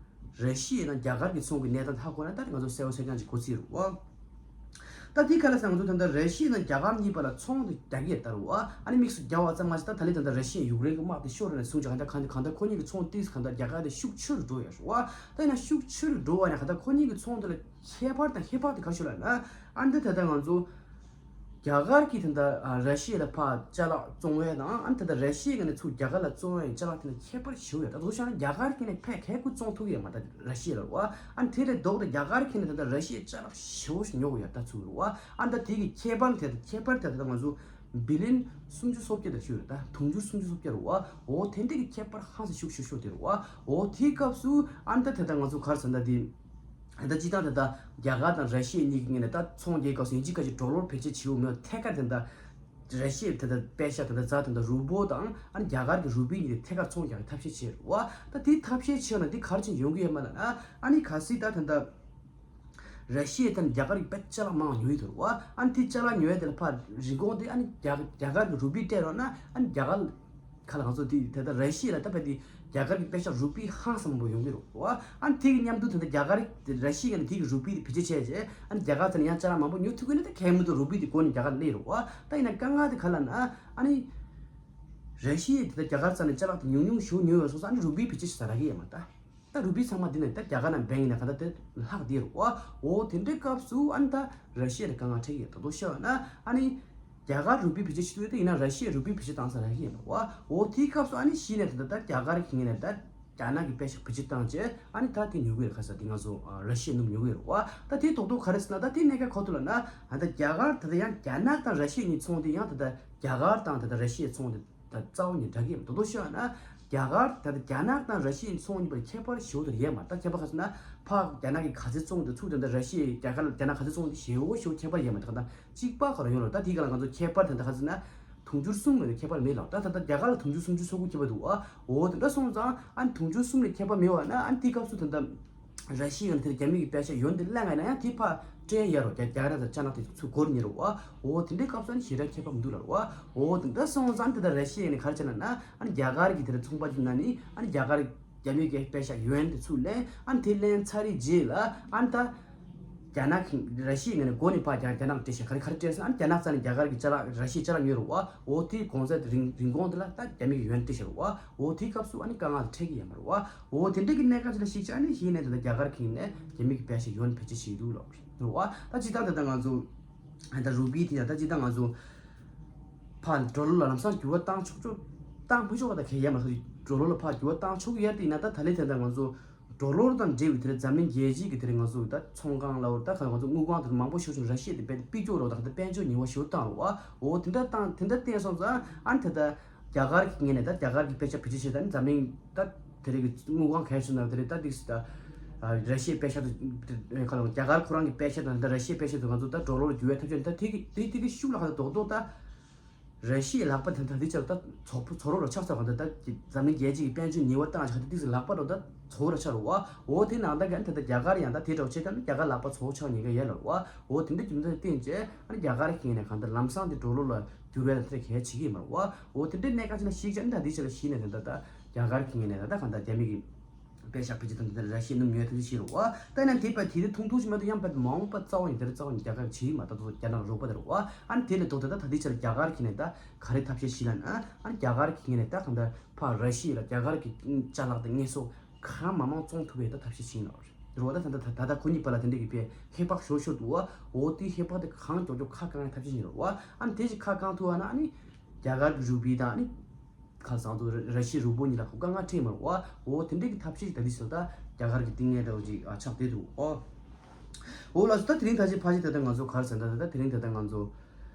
ར་ཤི་ཡ་དང་རྒྱ་གར་གྱི་ཚོང་གི་གནས་སྟངས་ཧ་གོ་ན་ད་ང་ཚོ་གསལ་པོ་གསལ་རྐྱང་ཅིག་གོ་ཚུལ་རེད་བ། ད་དེ་ག་ལ་ཟེར་ང་ཚོ་ད་ལྟ་ར་ཤི་ཡ་དང་རྒྱ་གར་གཉིས་བར་ལ་ཚོང་དེ་རྒྱག་གི་ཡོད་ད་རེད་བ། ཨ་ནི་དམིགས་སུ་རྒྱག་པ་ཙམ་མ་ཟད་ད་ད་ལྟ་ད་ལྟ་ར་ཤི་ཡ་ཡུཀ་རེན་གྱི་དམག་དེ་ཤོར་རེད་ནས་བཟུང་ཅིག་ག་ད་གང་ད་གང་ད་ཁོ་གཉིས་ཀྱི་ཚོང་དེ་ག་ད་རྒྱ་གར་དེ་ཤུགས་ཆེ་རུ་འགྲོ་ཡོད་རེད་བ། ད་ཡིན་ན་ཤུགས་ཆེ་རུ་འགྲོ་བ་ནས་ག་ད་ཁོ་གཉིས་ཀྱི་ཚོང་དེ་ལ་ཁྱད་པར་དང་ཁྱད་པར་དེ་ག་ཤོད་ལབ་ན། ཨ་ནི་ད་ད་ལྟ་ང་ཚོ་རྒྱ་གར་གྱིས་ད་ལྟ་ཨ་ར་ཤི་ཡ་ལ་ཕར་ཅ་ལག་བཙོང་བའི་དང་ཨ་ནི་ད་ལྟ་ར་ཤི་ཡ་གི་ནས་ཚུར་རྒྱ་གར་ལ་བཙོང་བའི་ཅ་ལག་དེ་ནི་ཁྱད་པར་ཞེ་པོ་ཡོད། ད་དུང་བཤད་ན་རྒྱ་གར་གྱི་ནས་ཕར་ག་གུ་བཙོང་ཐུབ་ཀྱི་ཡོད་མ་ད་ར་ཤི་ཡ་ལ་བ། ཨ་ནི་དེ་ལས་ལྡོག་སྟེ་རྒྱ་གར་གྱི་ནས་ད་ལྟ་ར་ཤི་ཡའི་ཅ་ལག་ཞེ་པོ་ཞིག་ཉོ་གི་ཡོད་ད་ཚུར་རེད་བ། ཨ་ནི་ད་དེ་གི་ཁྱད་པར་དེ་ད་ཁྱད་པར་དེ་ད་ང་ཚོ་བི་ལི་ཡན་སུམ་ཅུ་སོ་བརྒྱད་དང་ཞུ་རེད་ད་དུང་ཕྱུར་སུམ་ཅུ་སོ་བརྒྱད་རེད་བ། འོ་དེ་འདྲ་གི་ཁྱད་པར་ཧང་སང་ཤུགས་ཤུགས་ཤུགས་དེ་རེད་བ། འོ་དེའི་སྐབས་སུ་ཨ་ནི་ད་དེ་ད་ང་ཚོ་ག་རེ་ཟེར་ན་ད་དེ། ད་ལྟ་སྤྱིར་བཏང་ད་ལྟ་རྒྱ་གར་དང་ར་ཤི་ཡ་གཉིས་ཀྱི་ངོས་ནས་ད་ཚོང་རྒྱག་སྐབས་སུ་དབྱིན་ཇི་སྐད་ཀྱི་ཌོ་ལར་བེད་སྤྱོད་བྱེད་འོས་མེད་པ་ཐད་ཀར་ད་ལྟ་ར་ཤི་ཡའི་ད་ལྟ་པད་ཤག་ད་ལྟ་ཛ་ད་ལྟ་རུ་བོ་དང་ཨ་ནི་རྒྱ་གར་གྱི་རུ་པི་གཉིས་དེ་ཐད་ཀར་ཚོང་རྒྱག་གི་ཐབས་ཤེས་བྱས་རེད་བ། ད་དེ་ཐབས་ཤེས་བྱས་ན་འདི་ག་རེ་བྱས་ཡོང་གི་ཡོད་མ་ལབ་ན། ཨ་ནི་གལ་སྲིད་ད་ད་ལྟ་ར་ཤི་ཡ་དང་རྒྱ་གར་གྱི་པད་ཅ་ལག་མང་ཉོ་ཡི་འདུག་རེད་བ། ཨ་ནི་དེ་ཅ་ལག་ཉོ་ཡ་དེ་ལ་ཕར་རིན་གོང་དེ་ཨ་ནི་རྒྱ་རྒྱ་གར་གྱི་རུ་པི་སྤྲད་རོགས་ན་ཨ་ནི་རྒྱ་གར་ཁ་ལ་ང་ཚོ་དེ་ད་ལྟ་ར་ཤི་ཡ་ལ་ད་བལ་དེ་རྒྱ་གར་གྱི་པད་ཤག་རུ་པི་ཧང་སང་པོ་ཡོང་གི་རེད་བ། ཨ་ནི་དེ་གི་མཉམ་དུ་ད་ལྟ་རྒྱ་གར་ར་ཤི་ཡ་ནས་དེ་གི་རུ་པི་དེ་བེད་སྤྱོད་བྱས་རྗེས་ཨ་ནི་རྒྱ་གར་ཚ་ནས་ཡང་ཅ་ལག་མང་པོ་ཉོ་ཐུབ་ཀྱི་ན་ད་གལ་མི་འདུག་རུ་པི་དེ་སྒོ་ནས་རྒྱ་གར་སླེབས་རེད་བ། ད་ཡིན་ན་དཀའ་ངལ་དེ་ག་ལབ་ན་ཨ་ནི་ར་ཤི་ཡ་དེ་ད་རྒྱ་གར་ཚ་ནས་ཅ་ལག་དེ་ཉུང་ཉུང་ཞིག་ཉོས་ཡོད་སོང་ཙང་ཨ་ནི་རུ་པི་བེད་སྤྱོད་བྱེད་ས་རག་གི་ཡོད་མ་རེད་ད། ད་རུ་པི་ཚང་མ་འདི་ནས་ད་རྒྱ་གར་ནང་བེང་ཡིན་ན་ག་ད་དེ་ལྷག་བསྡད་རེད་བ། འོ་དེ་འདྲའི་སྐབས་སུ་ཨ་ནི་ད་ར་ཤི་ཡ་ལ་དཀའ་ངལ་འཕྲད་ཀྱི་ཡོད། ད་དུང་བཤད་པ་ན་ཨ་ནི་རྒྱ་གར་རུ་པི་བེད་སྤྱོད་བྱེད་དུས་དེ་ཡིན་ན་ར་ཤི་ཡ་རུ་པི་བེད་སྤྱོད་བཏང་ས་རག་གི་ཡིན་པ་བ། འོ་དེའི་སྐབས་སུ་ཨ་ནི་གཞི་ནས་ད་ད་རྒྱ་གར་གྱི་ངོས་ནས་ད་རྒྱ་ནག་གི་པད་ཤག་བེད་སྤྱོད་བཏང་རྗེས་ཨ་ནི་ད་དེ་ཉོ་གི་རེད། ཁ་ས་དེ་ང་ཚོ་ར་ཤི་ཡའི་སྣུམ་ཉོ་གི་རེད་བ། ད་དེ་རྡོག་རྡོག་ག་རེ་ཟེར་ན་ད་དེ་གནད་འགག་ག་ཐུག་ལབ་ན་ཨ་ད་རྒྱ་གར་ད་ད་ཡང་རྒྱ་ནག་དང་ར་ཤི་ཡ་གཉིས་ཚོང་དེ་ཡང་ད་ད་རྒྱ་གར་དང་ད་ད་ར་ཤི་ཡའི་ཚོང་དེ་ད་རྩ་བ་ནས་འདྲ་གི་ཡོད་མ་རེད། ད་དུང་བཤད་ན་རྒྱ་གར་ད་ལྟ་རྒྱ་ནག་དང་ར་ཤི་ཡའི་ཚོང་གཉིས་བར་ཁྱད་པར་ཞེ་པོ་ད་ཡོད་མ་རེད། ད་ཁྱད་པར་ག་ཟེར་ན་ཕར་རྒྱ་ནག་གི་ག་ཚད་བཙོང་དེ་ཚུར་དེ་འདྲ་ར་ཤི་ཡའི་རྒྱ་གར་རྒྱ་ནག་ག་ཚད་བཙོང་དེ་ཞེ་པོ་ཞེ་པོ་ཁྱད་པར་ཡོད་མ་རེད། ད་གཅིག་པ་ག་རང་ཡོད་ལ་ད་དེ་ག་ལ་ང་ཚོ་ཁྱད་པར་དེ་འདྲ་ག་ཟེར་ན་དུང་ཕྱུར་གསུམ་ལ་ཁྱད་པར་མེད་ལ། ད་ད་ལྟ་རྒྱ་གར་ལ་དུང་ཕྱུར་སུམ་ཅུ་སོ་དགུ་ཁྱད་པར་འདུག་ཨ། འོ་དེ་འདྲ་སོང་ཙང་ཨ་ནི་དུང་ཕྱུར་གསུམ་ལ་ཁྱད་པར་མེད་པ་ན་ཨ་ནི་དེའི་སྐབས་སུ་ད་ལྟ། ར་ཤི་ཡ་ནས་དེར་རྒྱ་མི་གི་པད་ཤག་ཡོན་ཏན་གླེང་ང་ན་ཡང་དེ་ཕར་སྤྲད་ཡ་རོ་རྒྱ་རྒྱ་ར་དང་ཅ་ལག་དེ་ཚུར་སྒོར་ཉེ་རོ་བ། འོ་དེ་འདྲའི་སྐབས་སུ་ནི་ཞེ་དྲག་ཁྱད་པར་མི་འདུག་ལ་རོ་བ། འོ་དེ་འདྲ་སོང་ཙང་དེ་ལྟར་ར་ཤི་ཡ་ནས་ག་རེ་བྱས་ན་ན་ཨ་ནི་རྒྱ་གར་གི་དེ་འདྲ་ཚོང་པ་དེ་ན་ནི་ཨ་ནི་རྒྱ་གར་རྒྱ་མི་གི་པད་ཤག་ཡོན་དེ་ཚུར་ལེན། ཨ་ནི་དེ་ལེན་ཚར་རེད་རྗེས་ལ་ཨ་ནི་ད་ རྒྱ་ནག་གི་ར་ཤི་ཡའི་ངོས་ནས་མགོ་ནས་ཕར་རྒྱ་རྒྱ་ནག་སྤྲད་ཤག་ག་རེ་ག་རེ་སྤྲད་ཟེར་ན། ཨ་ནི་རྒྱ་ནག་རྩ་ནས་རྒྱ་གར་གྱི་ཅ་ལག་ར་ཤི་ཡའི་ཅ་ལག་ཉོས་རེད་བ། འོ་དེའི་གོང་ཚད་རིང་རིན་གོང་དེ་ལ་ད་རྒྱ་མི་གིས་ཡོན་སྤྲད་ཤག་རེད་བ། འོ་དེའི་སྐབས་སུ་ཨ་ནི་དཀའ་ངལ་དེ་འཕྲད་ཀྱི་ཡོད་མ་རེད་བ། འོ་དེ་འདྲ་གི་གནད་འགག་ཅིག་ལ་གཞིགས་བྱས། ཨ་ནི་གཞི་ནས་ད་ལྟ་རྒྱ་གར་གྱི་ངོས་ནས་རྒྱ་མི་གི་པེ་ཤག་ཡོན་བེད་སྤྱོད་བྱེད་ཀྱི་འདུག་ལབ་རེད་བ། ད་སྤྱིར་བཏང་ད་ལྟ་ང་ཚོ་ད་རུ་པི་དེ་ཡང་ད་སྤྱིར་བཏང་ང་ཚོ་ཕར་ཌོ་ལར་ལ་ལམ་སང་འགྱུར་བ་བཏང་ཆོག་ཆོག་བཏང་མི་ཆོག་པ་ད་གལ་ཡོད་མ་རེད། ཌོ་ལར་ལ་ཕར་འགྱུར་བ་བཏང་ཆོག་གི་ཡོད་དེ་ཡིན་ན། ད་ད་ལན་དེ་འདྲ་ང་ཚོ་ཌོ་ལར་དང་འབྲེལ་བའི་དེ་རིང་འཛམ་གླིང་རྒྱལ་སྤྱི་གི་དེ་རིང་ང་ཚོ་ད་ཚོང་ཁང་ལབ་རེད་བ། ད་ག་ང་ཚོ་དངུལ་ཁང་དེ་མང་པོ་ཞིག་བྱུང་། ར་ཤི་ཡ་དེ་དཔེ་དཔེ་སྐྱོ་རུ་ད་ད་དཔལ་འབྱོར་ཉེས་པ་ཞེ་པོ་བཏང་རེད་བ། འོ་དེ་འདྲ་བཏང་དེ་འདྲ་བསྟན་སོང་ཙང་། ཨ་ནི་ད་ལྟ་རྒྱ་གར་གྱི་ངོས་ནས་ད་རྒྱ་གར་གྱི་པེ་ཤག་བེད་སྤྱོད་བྱས། ད་ནི་འཛམ་གླིང་ད་དེ་རིང་གི་དངུལ་ཁང་ག་རེ་བྱུང་ན་དེ་རིང་ད་ཏིག་སི་ད་ར་ཤི་ཡའི་པེ་ཤག་དེ་ག་ལ་རྒྱ་གར་ཁོ་རང་གི་པེ་ཤག་དང་ད་ར་ཤི་ཡའི་པེ་ཤག་དེ་ང་ཚོ་ད་ཌོ་ལར་ལ་འགྱུར་བའི་ཐབས་ཤེས་ད་དེ་གི་དེ་དེ་གི་ཤུགས་ལ་ཧ་ད་རྡོག་རྡོག་ད། ར་ཤི་ཡའི་ལག་པ་དེ་ད་ལྟའི་ཆར་ད་ཚོགས་པ་ཚོ་རོགས་ལ་ཆགས་ཚར་བ། ད་ད་འཛམ་གླིང་རྒྱལ་སྤྱི་གི་དཔལ་འབྱོར་ཉེས་པ་བཏང་བྱས། ད་ཏིག་ཙི་ལག་པ་རོགས་ད་ཚོ་རོགས་ཆགས་རེད་བ། འོ་དེ་ནང་ད་གན་ད་ད་རྒྱ་གར་ཡང་ད་དེ་འདྲ་བྱས། ད་ནི་རྒྱ་གར་ལག་པ་ཚོ་ཆགས་ཉེན་ཁ་ཡོད་ལ་རེད་བ། འོ་དེ་འདྲ་རྒྱུ་མཚན་བསྟན་བྱས། ཨ་ནི་རྒྱ་གར་གྱི་ངོས་ནས་གང་ལྟར་ལམ་སང་དེ་ཌོ་ལར་ལ་བསྒྱུར་བའི་ཐད་གལ་བྱེད་ཀྱི་ཡོད་མ་རེད་བ། འོ་དེ་འདྲའི་གནད་འགག་ཅིག་ལ་གཞིགས་བྱས། ཨ་ནི་ད་ལྟའི་ཆར་ལ་གཞི་ནས་ད་ད་ད་རྒྱ་གར་གྱི་ངོས་ནས་ད་ད་གང་ལྟར་རྒྱ་མི་གི་པེ་ཤག་བེད་སྤྱོད་དང་དེ་འདྲ་ར་ཤི་ཡའི་སྣུམ་ཉོ་ཐུབ་ཅིག་བྱེད་རེད་བ། ད་ཡིན་ན་དེ་བས་དེ་དེ་ཐུང་ཐུང་ཞིག་མ་གཏོགས་ཡང་བས་མ་འོངས་པ་རྩ་བ་ནས་དེ་ར་རྩ་བ་ནས་རྒྱ་གར་གྱིས་བྱེད་ཀྱི་མ་རེད། ད་དུ་རྒྱ་ནག་རོགས་པ་དེ་རེད་བ། ཨ་ནི་དེ་ལས་ལྡོག་སྟེ་ད་ད་ལྟའི་ཆར་རྒྱ་གར་གྱི་ངོས་ནས་ད་ག་རེ་ཐབས་ཤེས་བྱེད་ལབ་ན། ཨ་ནི་རྒྱ་གར་གྱི་ངོས་ནས་ད་གང་ལྟར་ཕར་ར་ཤི་ཡ་ལ་རྒྱ་གར་གྱི་ཅ་ལག་དང་དངོས་ཟོག་གང་མང་མང་བཙོང་ཐུབ་པའི་ད་ཐབས་ཤེས་བྱེད་ཀྱི་ཡོད་རེད་བ། ད་ད་ད་ད་ད་ཁོ་གཉིས་བར་ལ་དེ་འདྲ་གི་དཔེ་ཧེ་བག་ཞོ་ཤོར་འདུག་བ། འོ་དེ་ཧེ་བག་དེ་གང་མགྱོགས་མགྱོགས་ཁ་བསྐང་ཡ་ཐབས་ཤེས་བྱེད་ཀྱི་ཡོད་རེད་བ། ཨ་ནི་དེ་ཞིག་ཁ་བསྐང་ཐུབ་པ་ན། ཨ་ནི་རྒྱ་གར་གྱི་རུ་པི་དང་། ཨ་ནི་ཁ་སང་དུ་ར་ཤི་རུ་བོ་གཉིས་ལ་གོ་དཀའ་ངལ་འཕྲད་མ་རེད་བ། འོ་དེ་འདྲའི་གི་ཐབས་ཤེས་ད་ལྟའི་ཆར་ད་རྒྱ་གར་གྱི་གཏིང་ནས་འདྲ་བོ་ཅིག་ཨ་ཆགས་བསྡད་འདུག། ཨོ། འོ་ལགས་སོ། ད་དེ་རིང་ད་ཅི་ཕལ་ཆེར་ད་ལྟ་ང་ཚོ་ག་རེ་ཟེར་ན། ད་ད་དེ་རིང་ད་ལྟ་ང་ཚོ་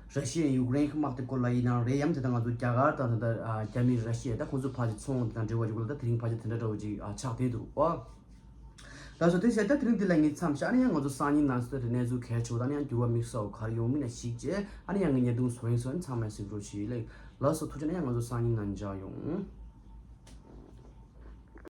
ར་ཤི་ཡའི་ཡུཀ་རེན་གྱི་དམག་དེ་སྐོར་ལ་ཡིན་ནའང་རེད། ཡང་ད་ལྟ་ང་ཚོ་རྒྱ་གར་དང་ད་ལྟ་ཨ་རྒྱ་མི་ར་ཤི་ཡ་ད་ཁོང་ཚོ་ཕལ་ཆེར་ཚོང་དང་འབྲེལ་བ་ཡོད་པ་ལ། ད་དེ་རིང་ཕལ་ཆེར་དེ་འདྲ་འདྲ་བོ་ཅིག་ཨ་ཆགས་བསྡད་འདུག། ཨོ། ལགས་སོ། དེ་བྱས་ད་དེ་རིང་འདི་ལ་ངས་མཚམས་བཞག། ཨ་ནི་ཡང་ང་ཚོ་སང་ཉིན་ནང་ཚུད་དེ་གནས་ཚུལ་གལ་ཆེ་བ་དང་། ཨ་ནི་ཡང་འགྱུར་བ་དམིགས་བསལ་ག་རེ་ཡོང་མིན་ལ་གཞིགས་བྱས། ཨ་ནི་ཡང་ངས་བརྙན་ཐུང་བཟོ་ཡིན་བཟོ་ཡིན་ཚང་མས་གཟིགས་རོགས་བྱེད་ལེ། ལགས་སོ། ཐུགས་རྗེ་ཆེ། ཨ་ནི་ཡང་ང་ཚོ་སང་ཉིན་ནང་མཇལ་ཡོང་།